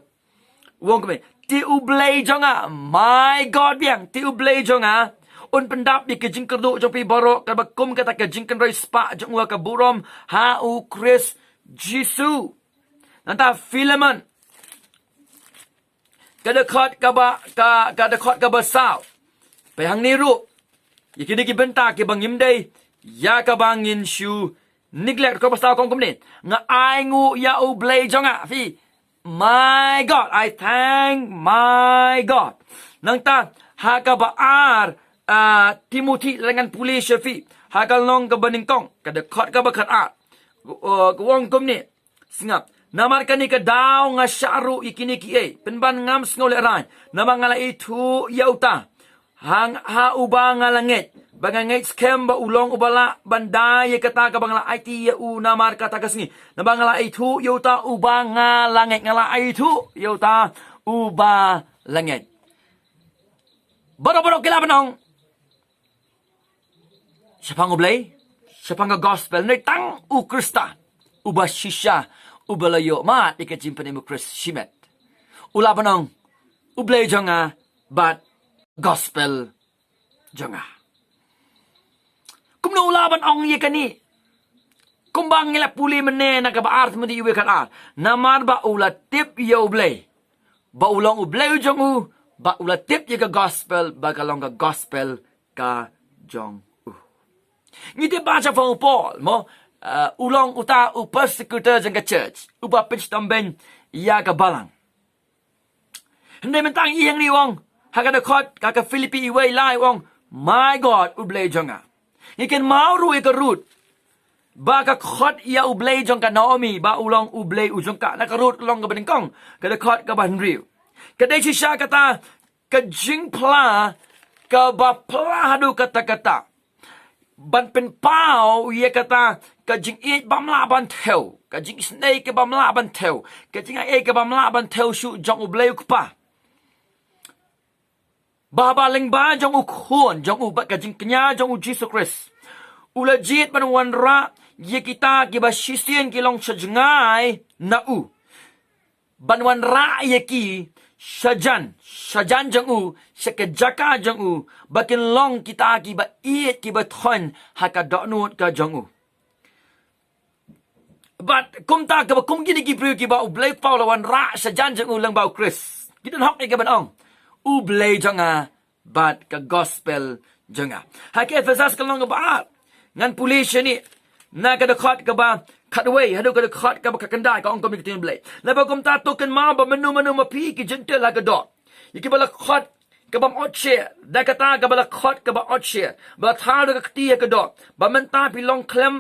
U ong kumne, te U Blei jong nga, my God biang, te U Blei jong nga un pyndap ïa ka jingkyrduh jong phi baroh kaba kum kata ka jingkynroi spah jong u ha ka burom ha U Khrist Jisu. Nangta Philemon, ka dkhot kaba, ka, ka dkhot kaba saw. Peit hangne ruh. Ïa kine ki bynta kiba ngim dei ïa kaba ngin shu neglect. Dkhot ba saw ka ong kumne. Nga ainguh ïa U Blei jong nga, phi. My God, I thank my God. Nangta ha kaba ar, ah, Timothi, lada ngan pule sha phi ha ka lynnong kaba nyngkong, ka dkhot kaba khatar. Ka, uh, ka ong kumne. Sngap. Namar kane ka daw nga shah ruh ïa kine kiei, pynban ngam sngew lehraiñ, namar nga la ithuh ïa uta ha, ha uba nga la ngeit, ba nga ngeit skhem ba u long uba lah ban da ïa kata kaba nga la aiti ïa u namar kata ka sngi. Namar nga la ithuh ïa uta uba nga la ngeit, nga la ithuh ïa uta uba la ngeit. Baroh baroh ki la ban ong shaphang U Blei. shaphang ka gospel, ne tang u Khristan uba shisha uba la ïoh mad ïa ka jingpynim u Khrist shimet, u lah ban ong, "U Blei jong nga bad gospel jong nga." Kumno u lah ban ong ïa kane? Kumba ngi la pule mynne na kaba ar Timothi wei khat ar, namar ba u la tip ïa U Blei, ba u long U Blei u jong u, ba u la tip ïa ka gospel ba ka long ka gospel ka jong u. Ngi tip ba shaphang u Paul mo, uh, u long uta u persecutor jong ka church, uba pynshitom beiñ ïa ka balang. Hynrei mynta ngi ïohi hangne u ong ha ka dkhot ka, ka Philippi wei lai u ong, "My God, U Blei jong nga." Ngi kynmaw ruh ïa ka Ruth, ba ka khot ïa U Blei jong ka Naomi ba u long U Blei u jong ka, na ka Ruth ka lynnong kaba nyngkong, ka dkhot kaba hynriew. Ka dei shisha kata ka jingphla kaba phla haduh katta katta, ban pynpaw ïa kata ka jingïeit bym lah ban thew, ka jingisynei kaba ym lah ban thew, ka jingaiei kaba ym lah ban thew shuh jong U Blei U Kpa, ba haba lyngba jong u Khun jong u bad ka jingkñia jong u Jisu Khrist, u la jied ban wanrah ïa kita kiba shisien ki long sha jngai na u, ban wanrah ïa ki shajan, shajan jong u, sha ka jaka jong u, ba kin long kita kiba ïeit kiba thoiñ ha ka dohnud ka jong u. Bad kumta kaba kum kine ki briew kiba U Blei U Kpa u la wanrah shajan jong u lyngba u Khrist, ki don hok ïa ka ban ong, "U Blei jong nga bad ka gospel jong nga." Ha ka Ephesus ka lynnong kaba ar, ngan pule shane na ka dkhot kaba khatwei haduh ka dkhot kaba khatkhyndai, ka ong kumne ka ktien U Blei, "Naba kumta to kynmaw ba mynno mynno ma phi ki Jentil ha ka doh, ïa kiba la khot kaba ym ot sher da kata kaba la khot kaba ot sher, ba la thaw da ka kti ha ka doh, ba mynta phi long khlem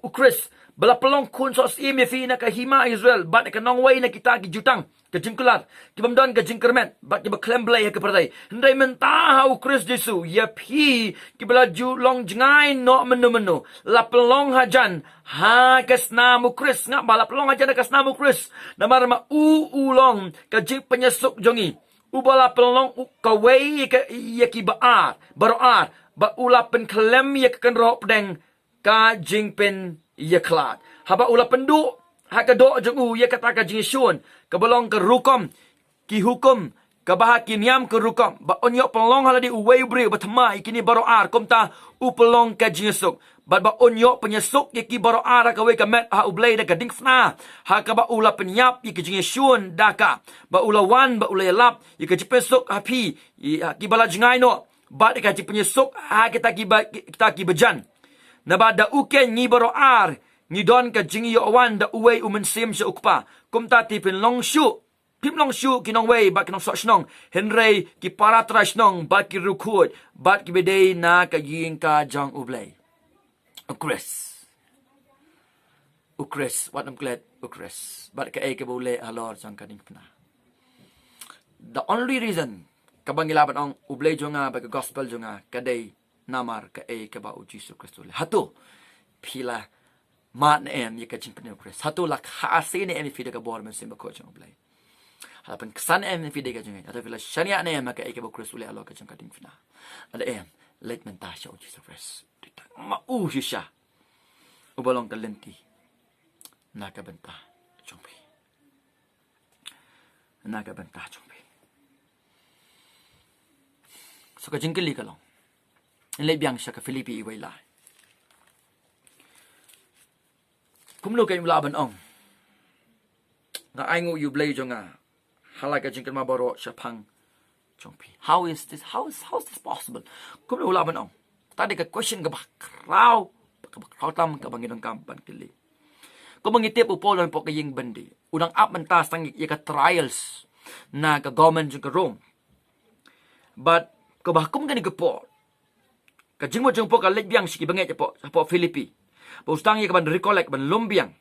u Khrist, ba la pynlong khun sohsyiem ïa phi na ka hima Israel, bad na ka nongwei na kita ki jutang ka jingkular, ki bym don ka jingkyrmen, bad kiba khlem Blei ha ka pyrthei. Hynrei mynta ha u Khrist Jisu, ïa phi kiba la ju long jngai noh mynno mynno, la pynlong hajan ha ka snam u Khrist." Nga ba la pynlong hajan ha ka snam u Khrist, namar ma u u long ka jingpynïasuk jong ngi, uba la pynlong u kawei ïa ka, ïa kiba ar, baroh ar, ba u la pynkhlem ïa ka kynroh pdeng ka jingpynïakhlad, haba u la pynduh ha ka doh jong u ïa kata ka jingïashun kaba long ka rukom ki hukum, kaba ha ki niam ka rukom, ba un ïoh pynlong ha lade uwei u briew ba thymmai ïa kine baroh ar. Kumta u pynlong ka jingïasuk, bad ba un ïoh pynïasuk ïa ki baroh ar ha kawei ka met ha U Blei da ka diengphna, ha kaba u la pynïap ïa ka jingïashun da ka, ba u la wan ba u la ïalap ïa ka jingpynïasuk ha phi, ïa kiba la jngai noh, bad ïa ka jingpynïasuk ha kita kiba, kita kiba jan. Naba da u keiñ ngi baroh ar ngi don ka jingïoh wan da uwei u mynsiem sha U Kpa. Kumta te phin long shuh, phim long shuh ki nongwei bad ki nongsoh shnong, hynrei ki para trai shnong bad ki riewkhuid, bad kiba dei na ka ïing ka jong U Blei. U Khrist. U Khrist, wat nym klet, u Khrist. Bad kaei kaba u leh halor jong ka diengphna. The only reason kaba ngi lah ban ong U Blei jong nga bad ka gospel jong nga ka dei namar kaei kaba u Jisu Khrist u leh. Hato phi la mad ne em ïa ka jingpynim u Khrist? Hato la kha ase ne em ïa phi da ka bor Mynsiem Bakhuid jong U Blei? Hala pynksan ne em ïa phi da ka jingngeit? Hato phi la shaniah ne em ha kaei kaba u Khrist u leh halor ka jong ka diengphna? Lada em, leit mynta sha u Jisu Khrist. Dei tang ma u shisha uba long ka lynti na ka bynta jong phi, na ka bynta jong phi. So ka jingkylli ka long, leit biang sha ka Philippi wei lai. Kumno keiñ u lah ban ong, "Nga ainguh ïa U Blei jong nga ha la ka jingkynmaw baroh shaphang jong phi"? How is this, how is, how is this possible? Kumno u lah ban ong? Ta dei ka question kaba khraw, kaba khraw tam kaba ngi donkam ban kylli. Kumba ngi tip, u Paul u don hapoh ka ïing byndi, u dang ap mynta tang ïa ka trials na ka government jong ka Rome. Bad kaba ha kum kane ka por, ka jingmut jong u Paul ka leit biang sha ki bangeit hapoh, hapoh Philippi, ba u sdang ïa ka ban recollect, ban lum biang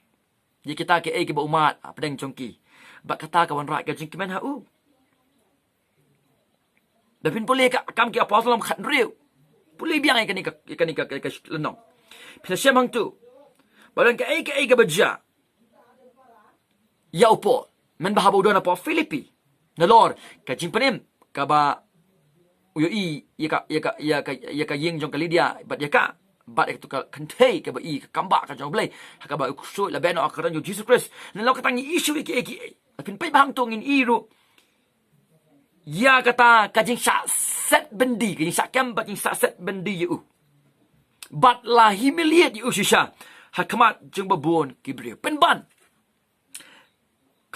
ïa kita kiei kiba u mad hapdeng jong ki. Bad kata ka wanrah ka jingkmen ha u. Da phin pule ka Kam ki Apostol lynnong khathynriew, pule biang ïa kane ka, ïa kane ka, ka, ka lynnong, phin shem hangto ba don kaei kaei kaba jia ïa u Paul mynba haba u don hapoh Philippi, nalor ka jingpynim kaba u ïohi ïa ka, ïa ka, ïa ka, ïa ka ïing jong ka Lydia bad ïa ka Bad ïa katu ka kynthei kaba i ka kam ba ka jong U Blei, ha kaba u ksuid la beh noh ha ka kyrteng jong U Jisu Khrist. Nalor kata ngi i shuh ïa ki, ïa ki, ïa phin peit bha hangto ngin i ruh ïa kata ka jingshah set byndi, ka jingshah kem bad jingshah set byndi ïa u. Bad la humiliate ïa u shisha ha khmat jong ba bun ki briew. Pynban,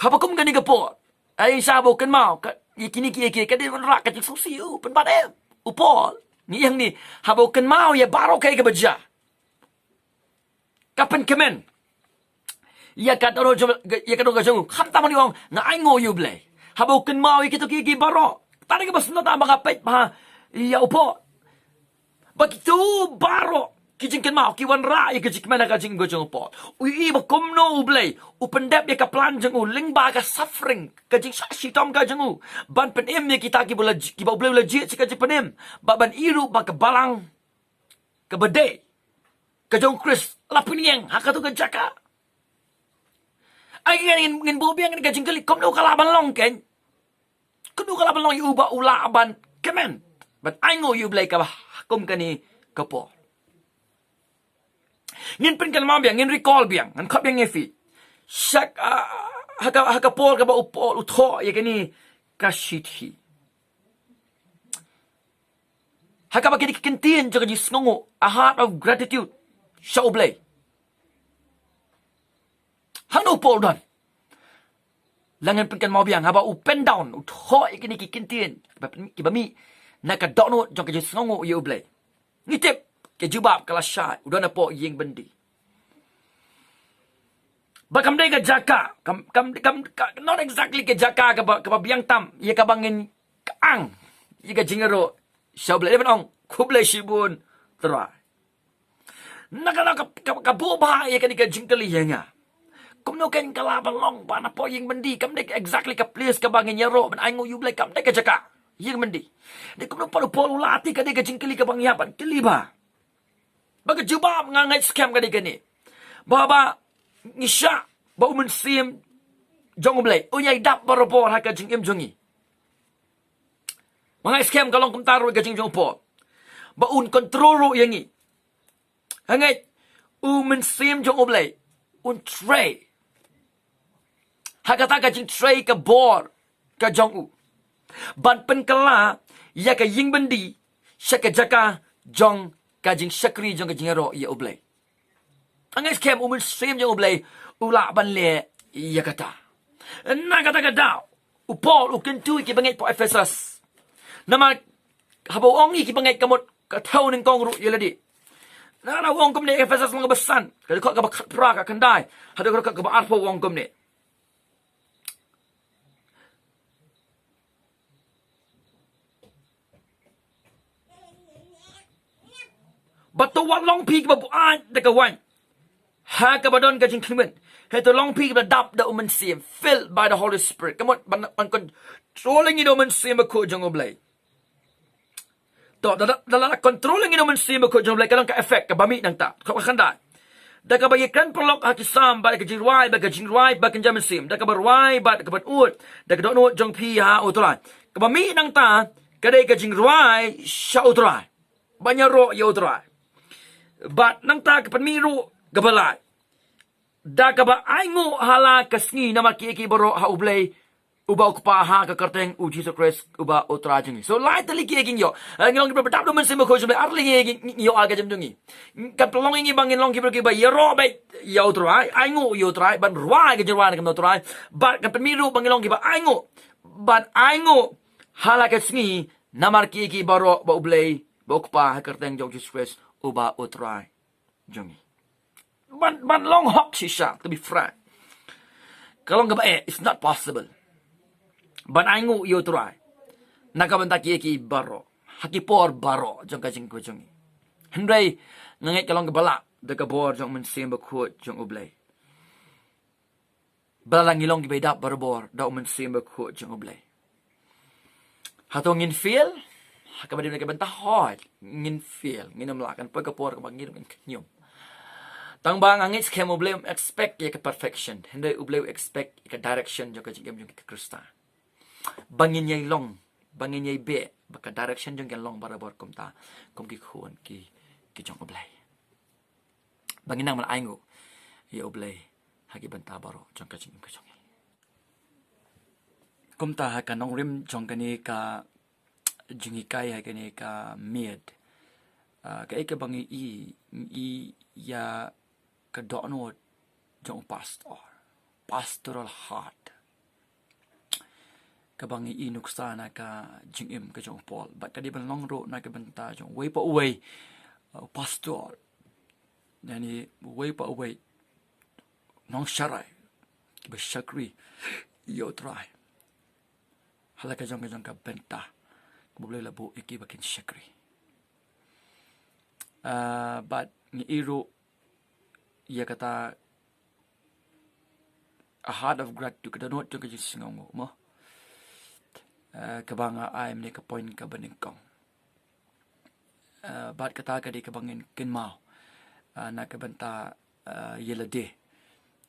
haba kum kane ka por, ai sha ba u kynmaw ka, ïa kine ki, ïa ki, ka dei ban rah ka jingsngewsih ïa u. Pynban em, u Paul, ngi ïeng ni, haba u kynmaw ïa baroh kaei kaba jia, ka pynkmen ïa ka dohnud jong, ïa ka dohnud ka jong u. Khamtam ban ong, nga ainguh ïa U Blei. Haba u kynmaw ïa kito ki, ki baroh, tang kaba sngewthuh ba nga peit bha ïa u Paul. Ba kito baroh ki jingkynmaw ki wanrah ïa ka jingkmen ha ka jingim ka jong u Paul. U ïohi ba kumno U Blei u pyndep ïa ka plan jong u lyngba ka suffering, ka jingshah shitom ka jong u, ban pynim ïa kita kiba la ji-, kiba U Blei u la jied sha ka jingpynim. Bad ban i ruh ba ka balang kaba dei ka jong U Khrist la pynïeng ha kato ka jaka. Ai, ngin, ngin, ngin buh biang ka jingkylli, kumno ka lah ban long, keiñ? Kumno ka lah ban long ïa u ba u lah ban kmen, ban ainguh ïa U Blei, kaba ha kum kane ka por? Ngin pynkynmaw biang, ngin recall biang, ngan khot biang ïa phi. Sha, ah, ha ka, ha ka por kaba u Paul u thoh ïa kane ka shithi, ha kaba ki dei ki kyntien jong ka jingsngewnguh, a heart of gratitude sha U Blei. Hangno u Paul u don? Lah ngan pynkynmaw biang, haba u pen down, u thoh ïa kine ki kyntien kiba, kiba mih na ka dohnud jong ka jingsngewnguh ïa U Blei, ngi tip ka jubab ka la shai, u don hapoh ïing byndi. Ba kam dei ka jaka, kam, kam, kam, ka, not exactly ka jaka kaba, kaba biang tam ïa kaba ngin kyang ïa ka jingïaroh sha U Blei. Dei ban ong, khublei shibun Trai. Na ka, na ka, ka, ka buh bha ïa kane ka jingkylli ïa nga. Kumno keiñ ka lah ban long ba na hapoh ïing byndi, kam dei exactly ka place kaba ngin ïaroh ban ainguh ïa U Blei, kam dei ka jaka ïing byndi. Dei kumno pat u Paul u la, te ka dei ka jingkylli kaba ngi hap ban kylli bha. Ba ka jubab nga ngeit skhem ka dei kane. Ba, ba ngi shah ba U Mynsiem jong U Blei un ïai dap barabor ha ka jingim jong ngi. Ba nga ngeit skhem ka long kumta ruh ka jing jong u Paul, ba un control ruh ïa ngi. Nga ngeit U Mynsiem jong U Blei un trei ha kata ka jingtrei ka bor ka jong u, ban pynkylla ïa ka ïing byndi sha ka jaka jong ka jingshakri, jong ka jingïaroh ïa U Blei. Nga ngeit skhem U Mynsiem jong U Blei u lah ban leh ïa kata. Na kata ka daw u Paul u kyntu ïa ki bangeit hapoh Ephesus. Namar haba u ong ïa ki bangeit ka mut ka thew nyngkong ruh ïa lade. Na kata u ong kumne, Ephesus lynnong ba san, ka dkhot kaba khatphra, ka khyndai haduh ka dkhot kaba arphew, u ong kumne: Bad to wat long phi kiba buaid da ka waiñ ha kaba don ka jingkyrmen. Hynrei to long phi kiba dap da U Mynsiem, filled by the Holy Spirit. Ka mut ban, ban control ïa ngi da U Mynsiem Bakhuid jong U Blei. To, da, da, da la control ïa ngi da U Mynsiem Bakhuid jong U Blei, ka long ka effect kaba mih nangta. Ka, ka khyndai: Da kaba ïakren paralok ha ki salm bad ka jingrwai bad ka jingrwai bakynja mynsiem, da kaba rwai bad ka pynud, da ka dohnud jong phi ha U Trai. Kaba mih nangta ka dei ka jingrwai sha U Trai, ban ïaroh ïa U Trai. Bad nangta ka pynmih ruh kaba lai: Da kaba ainguh ha la ka sngi namar kiei kiei baroh ha U Blei uba U Kpa, ha ka kyrteng U Jisu Khrist uba U Trai jong ngi. So lai tylli kiei kiei ngi ïoh. Eh, ngi long kiba dap da U Mynsiem Bakhuid jong U Blei, ar tylli kiei kiei ngi ïoh ha ka jingim jong ngi. Kan pynlong ïa ngi ba ngin long kiba, kiba ïaroh beit ïa U Trai, ainguh ïa U Trai, ban rwai ka jingrwai na ka bynta U Trai. Bad kan pynmih ruh ba ngin long kiba ainguh, ban ainguh ha la ka sngi namar kiei kiei baroh ba U Blei, ba U Kpa, ha ka kyrteng jong U Jisu Khrist uba U Trai jong ngi. Ban, ban long hok shisha, to be frank, ka long kaba eh, it's not possible ban ainguh ïa U Trai na ka bynta kiei kiei baroh ha ki por baroh jong ka jingim ka jong ngi. Hynrei nga ngeit ka long kaba lah da ka bor jong U Mynsiem Bakhuid jong U Blei. Ba la ngi long kiba dap barabor da U Mynsiem Bakhuid jong U Blei, hato ngin fail? Ha kaba dei na ka bynta, hooid ngin fail, ngin ym lah, kan poi ka por kaba ngi ruh ngin khñium. Tang ba nga ngeit skhem U Blei um expect ïa ka perfection, hynrei U Blei u expect ïa ka direction jong ka jingim jong ki Khristan. Ba ngin ïai long, ba ngin ïai beh, ba ka direction jong ngi kan long barabor kumta, kum ki khun ki, ki jong U Blei. ba ngin nang ban ainguh ïa U Blei ha ki bynta baroh jong ka jingim ka jong ngi. Kumta ha ka nongrim jong kane ka jinghikai ha kane ka miet, ah, kaei kaba ngi i, ngi i ïa ka dohnud jong u pastor, pastoral heart, kaba ngi i nuksa na ka jingim ka jong u Paul. Bad ka dei ban long ruh na ka bynta jong uwei pa uwei, uh, u pastor, lane uwei pa uwei nongsharai kiba shakri ïa U Trai ha la ka jong ka jong ka bynta kaba U Blei u la buh ïa ki ba kin shakri. Ah, bad ngi i ruh ïa kata, a heart of gratitude, ka dohnud jong ka jingsngewnguh mo. Ah, kaba nga ai mynne ka point kaba nyngkong. Ah, bad kata ka dei kaba ngin kynmaw, ah, na ka bynta, ah, ïa lade.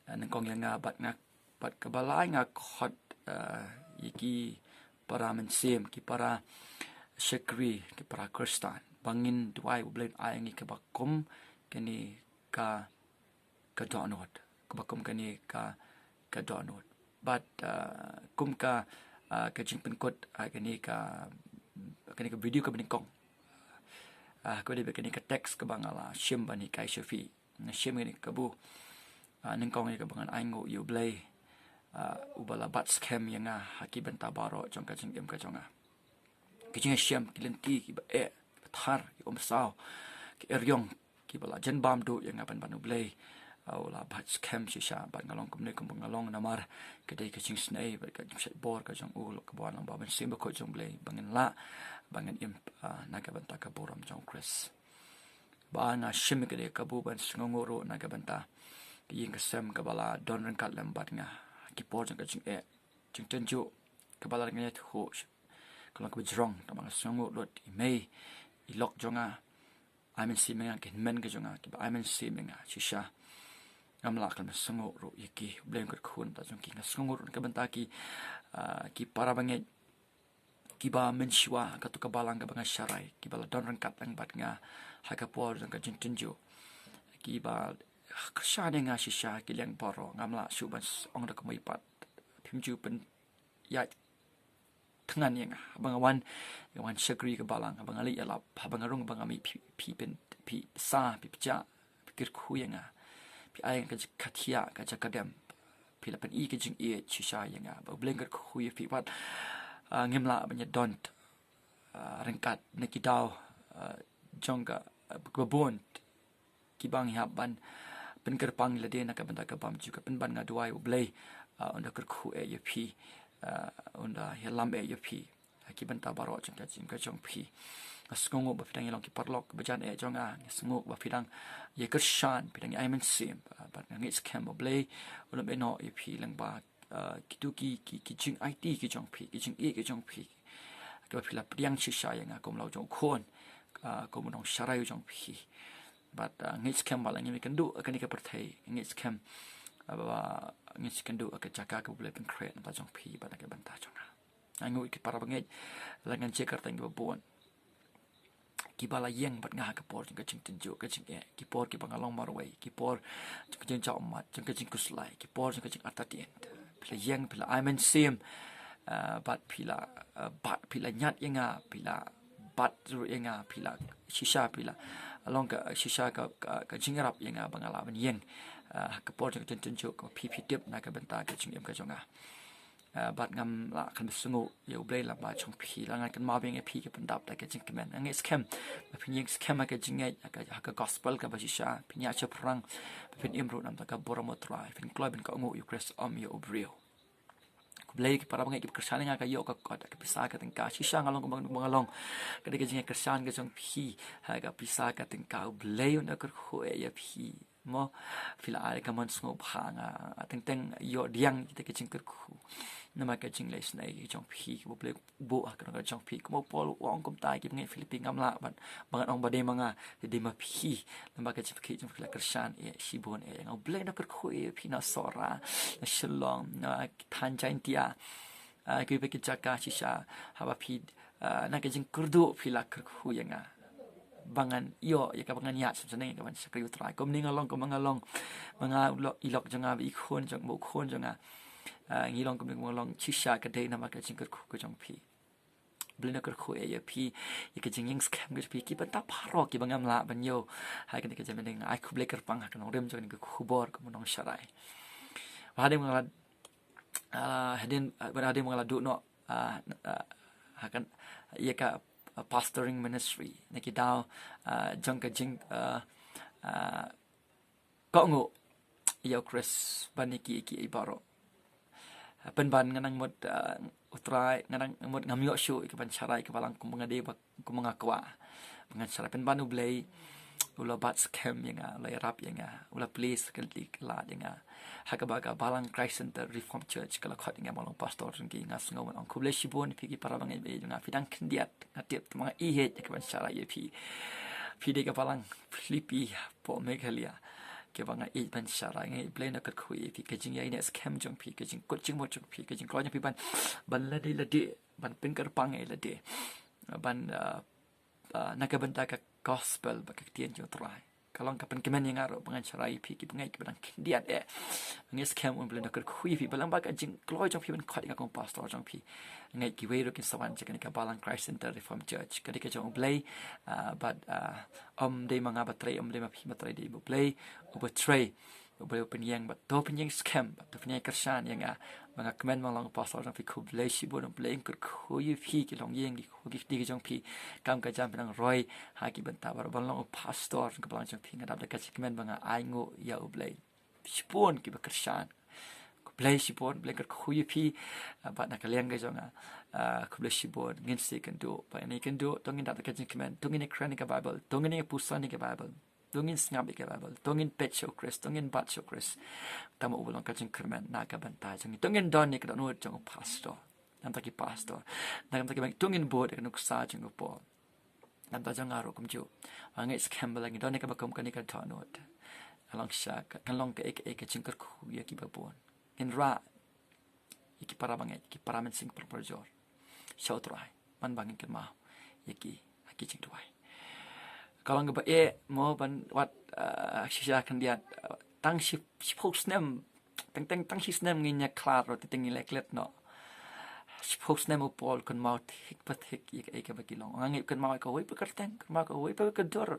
Ah, nyngkong ïa nga bad nga, bad kaba lai nga khot, ah, ïa ki para mynsiem, ki para shakri, ki para Khristan, ba ngin duwai U Blei un ai ngi kaba kum kane ka, ka dohnud, kaba kum kane ka, ka dohnud. Bad, ah, kum ka, ah, ka jingpynkut, ah, kane ka, kane ka video kaba nyngkong, ah, ka dei bad kane ka text kaba nga la shim ban hikai sha phi. Nga shim kane ka kabu, ah, nyngkong ïa kaba ngan ainguh ïa U Blei, ah, uba la bat skhem ïa nga ha ki bynta baroh jong ka jingim ka jong nga. Ki jingshem, ki lynti kiba eh, kiba thar, ki umsaw, ki eriong, kiba la jan bam duh ïa nga ban ban U Blei, ah, u la bat skhem shisha bad nga long kumne kumba nga long namar ka dei ka jingsnei bad ka jingshait bor ka jong u, la kaba wan lang ba ban sngewbha ka jong U Blei ba ngin lah, ba ngin im, ah, na ka bynta ka burom jong U Khrist. Ba nga shim ïa kane ka kabu ban sngewnguh ruh na ka bynta ka ïing ka sem kaba la don ryngkat lem bad nga ha ki por jong ka jingeh, jingtynjuh, kaba la nga ïathuh ka long kaba jrong, tang ba nga sngewnguh lut i mei i lok jong nga, ai mynsiem ïa nga, ki hynmen ka jong nga kiba ai mynsiem ïa nga shisha. Ngam lah khlem sngewnguh ruh ïa ki, U Blei un kyrkhu na ka bynta jong ki. Nga sngewnguh ruh na ka bynta ki, ah, ki para bangeit kiba mynshuwa ha kato ka balang kaba nga sharai, kiba la don ryngkat lang bad nga ha ka por jong ka jingtynjuh, kiba kyrshan ïa nga shisha ha ki liang baroh. Ngam lah shuh ban ong da kumwei pat, phim ju pynïaid thngan ïa nga haba nga wan, nga wan shakri ka balang, haba nga leit ïalap, haba nga rung, haba nga mih, phi, phi pyn, phi sa, phi pynjah, phi kyrkhu ïa nga, phi ai ïa nga ka jaka thiah, ka jaka dem, phi la pyni ka jingïeit shisha ïa nga. Ba U Blei un kyrkhu ïa phi pat, ah, ngim lah ban ïadon, ah, ryngkat na ki daw, ah, jong ka, ah, kaba bun kiba ngi hap ban pynkyrpang ïa lade na ka bynta ka bymjukut. Pynban nga duwai U Blei, ah, un da kyrkhu eh ïa phi, ah, un da ïalam eh ïa phi ha ki bynta baroh jong ka jingim ka jong phi. Nga sngewnguh ba phi dang ïalong ki paralok ba jan eh jong nga. Nga sngewnguh ba phi dang ïakyrshan, phi dang ïa ai mynsiem, ah, bad nga ngeit skhem ba U Blei un ym ïehnoh ïa phi lyngba, ah, kito ki, ki, ki jingaiti ki jong phi, ki jingïeit ki jong phi, kiba phi la pdiang shisha ïa nga kum u lok jong u khun, ah, kum u nongsharai u jong phi. Bad, ah, ngeit skhem ba la ngim ïakynduh ha kane ka pyrthei, ngeit skhem, ah, ba ngin sa ïakynduh ha ka jaka kaba U Blei u pynkhreh na ka bynta jong phi bad na ka bynta jong nga. Nga ainguh ïa ki para bangeit, la ngan jia kyrteng kiba bun, kiba la ïeng bad nga ha ka por jong ka jingtynjuh, ka jingeh, ki por kiba nga long marwei, ki por jong ka jingjaw ummat, jong ka jingkhuslai, ki por jong ka jingartatien. Phi la ïeng, phi la ai mynsiem, ah, bad phi la, ah, bad phi la ñiad ïa nga, phi la bat ruh ïa nga, phi la shisha, phi la long ka shisha ka, ka, ka jingïarap ïa nga ba nga lah ban ïeng, ah, ha ka por jong ka jingtynjuh kaba phi, phi tip na ka bynta ka jingim ka jong nga. Ah, bad ngam lah khlem sngewnguh ïa U Blei lyngba jong phi. La ngan kynmaw biang ïa phi, ki pyndap da ka jingkmen. Nga ngeit skhem ba phin ïeng skhem ha ka jingngeit, ha ka, ha ka gospel kaba shisha. Phin ïaid shaphrang, ba phin im ruh na ka bynta ka burom U Trai. Phin kloi ban kohnguh ïa U Khrist, ym ïa u briew. Khublei ki para bangeit kiba kyrshan ïa nga, ka ïoh ka kot, ka pisa ka tyngka. Shisha nga long kumba nga long. Ka dei ka jingkyrshan ka jong phi ha ka pisa ka tyngka. U Blei un da kyrkhu eh ïa phi. Mo, phi la ai ka mon sngewbha, nga teng teng ïoh pdiang kita ki jingkyrkhu namar ka jingleh snei ka jong phi, kaba U Blei u buh ha ka jong phi. Kumba u Paul u ong kumta ha ki bangeit Philippi, ngam lah ban, ba ngan ong ba dei ma nga, dei ma phi, namar ka jingpynkhiah jong phi la kyrshan eh shibun eh ïa nga. U Blei un da kyrkhu eh ïa phi na Sohra, na Shillong, na thaiñ Jaintia, ah, kiwei pat ki jaka shisha, haba phi, ah, na ka jingkyrduh phi la kyrkhu ïa nga. ba ngan ïoh ïa kaba ngan ïaid sngewsynei ïa ka ban shakri U Trai. Kumne nga long kumba nga long, ba nga u lok, i lok jong nga, ba i khun jong, ba u khun jong nga. Ah, ngi long kumne kumba nga long shisha ka dei namar ka jingkyrkhu ka jong phi. Blei un kyrkhu ïa phi ïa ka jingïeng skhem ka jong phi, ki bynta baroh kiba ngam lah ban ïoh ha kane ka jingmyntoi. Ai khublei kyrpang ha ka nongrim jong kane ka khubor kumba nongshakri. Ba hadien ba nga la, ah, hadien, ah, ba hadien ba nga la duh noh, ah, ah, ha ka, ïa ka, ah, pastoring ministry, na ki daw, ah, jong ka jing, ah, ah, kohnguh ïa U Khrist ban ïa ki, ïa ki baroh. Ah, pynban nga nang mut, ah, U Trai, nga nang mut ngam ïoh shuh ïa ka ban shakri ïa ka balang kumba nga dei, ba kumba nga kwah. Ba ngan shakri, pynban U Blei u la bat skhem ïa nga, u la ïarap ïa nga, u la plie sa ka lad ïa nga. Ha kaba ka balang Christ Centre Reformed Church ka la khot ïa nga ban long pastor jong ki. Nga sngew ban ong khublei shibun ïa phi ki para bangeit, ba ïa nga phi dang khyndiat, nga tip, tang ma nga ïeit ïa ka ban shakri ïa phi. Phi dei ka balang Philippi hapoh Meghalaya kaba nga ïeit ban shakri. Nga ïeit, Blei un kyrkhu ïa phi, ka jingïaineh skhem jong phi, ka jingkut jingmut jong phi, ka jingkloi jong phi ban, ban lade lade, ban pynkyrpang ïa lade, ban, ah, ah, na ka bynta ka gospel bad ka ktien jong U Trai. Ka long ka pynkmen ïa nga ruh ba ngan shakri ïa phi ki bangeit kiba dang khyndiat eh. Nga ngeit skhem U Blei un kyrkhu ïa phi, ba lyngba ka jingkloi jong phi ban khot ïa nga kum pastor jong phi, nga ngeit kiwei ruh kin sa wan sha kane ka balang Christ Centre Reformed Church. Ka dei ka jong U Blei, ah, bad, ah, ym dei ma nga ba trei, ym dei ma phi ba trei, dei U Blei uba trei. U Blei u pynïeng, bad to pynïeng skhem, bad to pynïeng kyrshan ïa nga ba nga kmen ban long pastor jong phi. Khublei shibun, U Blei un kyrkhu ïa phi ki longïing, ki khuti ki jong phi. Kam ka jam phi nang roi ha ki bynta baroh ban long u pastor jong ka balang jong phi. Nga dap da ka jingkmen ba nga ainguh ïa U Blei shibun kiba kyrshan. Khublei shibun, Blei un kyrkhu ïa phi, ah, bad na ka liang ka jong nga, ah, khublei shibun, ngin sa ïakynduh, bad ngin ïakynduh, to ngin dap da ka jingkmen, to ngin ïakren ïa ka Baibl, to ngin ïapuson ïa ka Baibl. To ngin sngap ïa ka Baibl, to ngin peit sha U Khrist, to ngin bat sha U Khrist. Tang ma u ba long ka jingkyrmen na ka bynta jong ngi. To ngin don ïa ka dohnud jong u pastor. Namar ki pastor, na ka bynta ki bangeit, to ngin bud ïa ka nuksa jong u Paul. Namar jong nga ruh kumjuh. Nga ngeit skhem ba la ngi don ïa kaba kum kane ka dohnud, kan long sha ka, kan long kaei kaei ka jingkyrkhu ïa kiba bun. Ngin rah ïa ki para bangeit, ki para mynsiem, ki para parajor sha U Trai, man ba ngin kynmaw ïa ki ha ki jingduwai. Ka long kaba eh mo ban wad, ah, shisha khyndiat, ah, tang shi, shiphew snem, teng teng tang shi snem ngin ïa khlad ruh, teng teng ngin leh klet noh. Shiphew snem u Paul u kynmaw thik pa thik ïa kaei kaba ki long. Nga ngeit u kynmaw ïa kawei pa kyrteng, u kynmaw ïa kawei pa ka dur.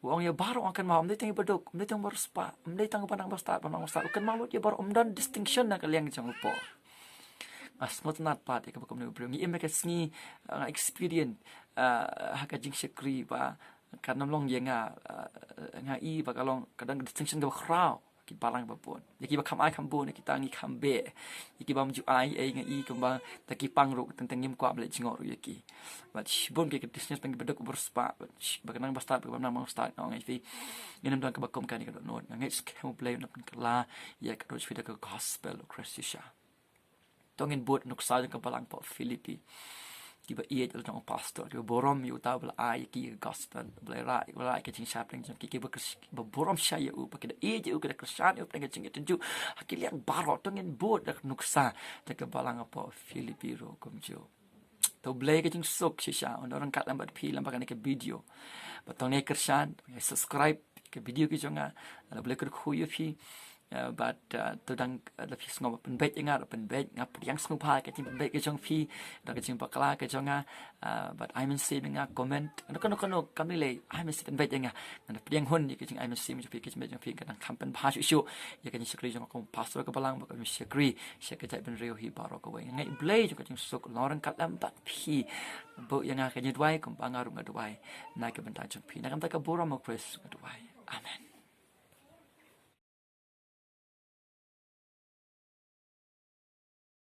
U ong ïa baroh, nga kynmaw, ym dei tang ïa baduk, ym dei tang bariewspah, ym dei tang ba nang bastad, ba nang bastad. U kynmaw lut ïa baroh, ym don distinction na ka liang jong u Paul. Nga sngewtynnat pat ïa kaba kumne u briew. Ngi im ha ka sngi, ah, nga experience, ah, ha ka jingshakri ba kan ym long ïa nga, ah, nga i ba ka long, ka don ka distinction kaba khraw. Ki balang ba bun, ïa kiba kham ai kham bun, ïa kita ngi kham beh. Ïa kiba ym ju ai ei, nga i kumba da ki pang ruh, teng teng ngim kwah ban leit jngoh ruh ïa ki. Bad shibun ki, ki distinction tang kiba duk bariewspah, bad shi, ba ka nang bastad, ba ka nang bastad, nga ong ïa phi, ngin ym don kaba kum kane ka dohnud. Nga ngeit skhem U Blei un pynkylla ïa ka dohnud jong phi da ka gospel U Khrist shisha. To ngin bud nuksa jong ka balang hapoh Philippi, kiba ïeit ïa la jong u pastor, kiba burom ïa uta uba la ai ïa ki ka gospel, uba la rah, uba la rah ïa ka jingshai pdeng jong ki, kiba kyrs-, kiba burom shai ïa u, ba ki da ïeit ïa u, ki da kyrshan ïa u pdeng ka jingïatynjuh ha ki liang baroh. To ngin bud da ka nuksa jong ka balang hapoh Philippi ruh kumjuh. To U Blei ka jingsuk shisha un don ryngkat lem bad phi lem bad kane ka video. Bad to ngin ïa kyrshan, ngin ïa subscribe ka video ki jong nga. Lada U Blei u kyrkhu ïa phi, eh, bad, eh, to dang, eh, lada phi sngew ban pynbeit ïa nga, pynbeit, nga pdiang sngewbha ïa ka jingpynbeit ka jong phi, da ka jingbakla ka jong nga, eh, bad ai mynsiem ïa nga, comment, kano kano kano kam lei lei, ai mynsiem pynbeit ïa nga. Ngan pdiang hun ïa ka jingai mynsiem jong phi, ka jingpynbeit jong phi, ka dang kham pynbha shuh shuh ïa ka jingshakri jong nga kum u pastor ka balang bad ka jingshakri sha ka jaitbynriew hi baroh kawei. Nga ngeit U Blei jong ka jingsuk un long ryngkat lem bad phi. Buh ïa nga ha ka jingduwai kumba nga ruh nga duwai na ka bynta jong phi. Na ka bynta ka burom U Khrist nga duwai. Amen.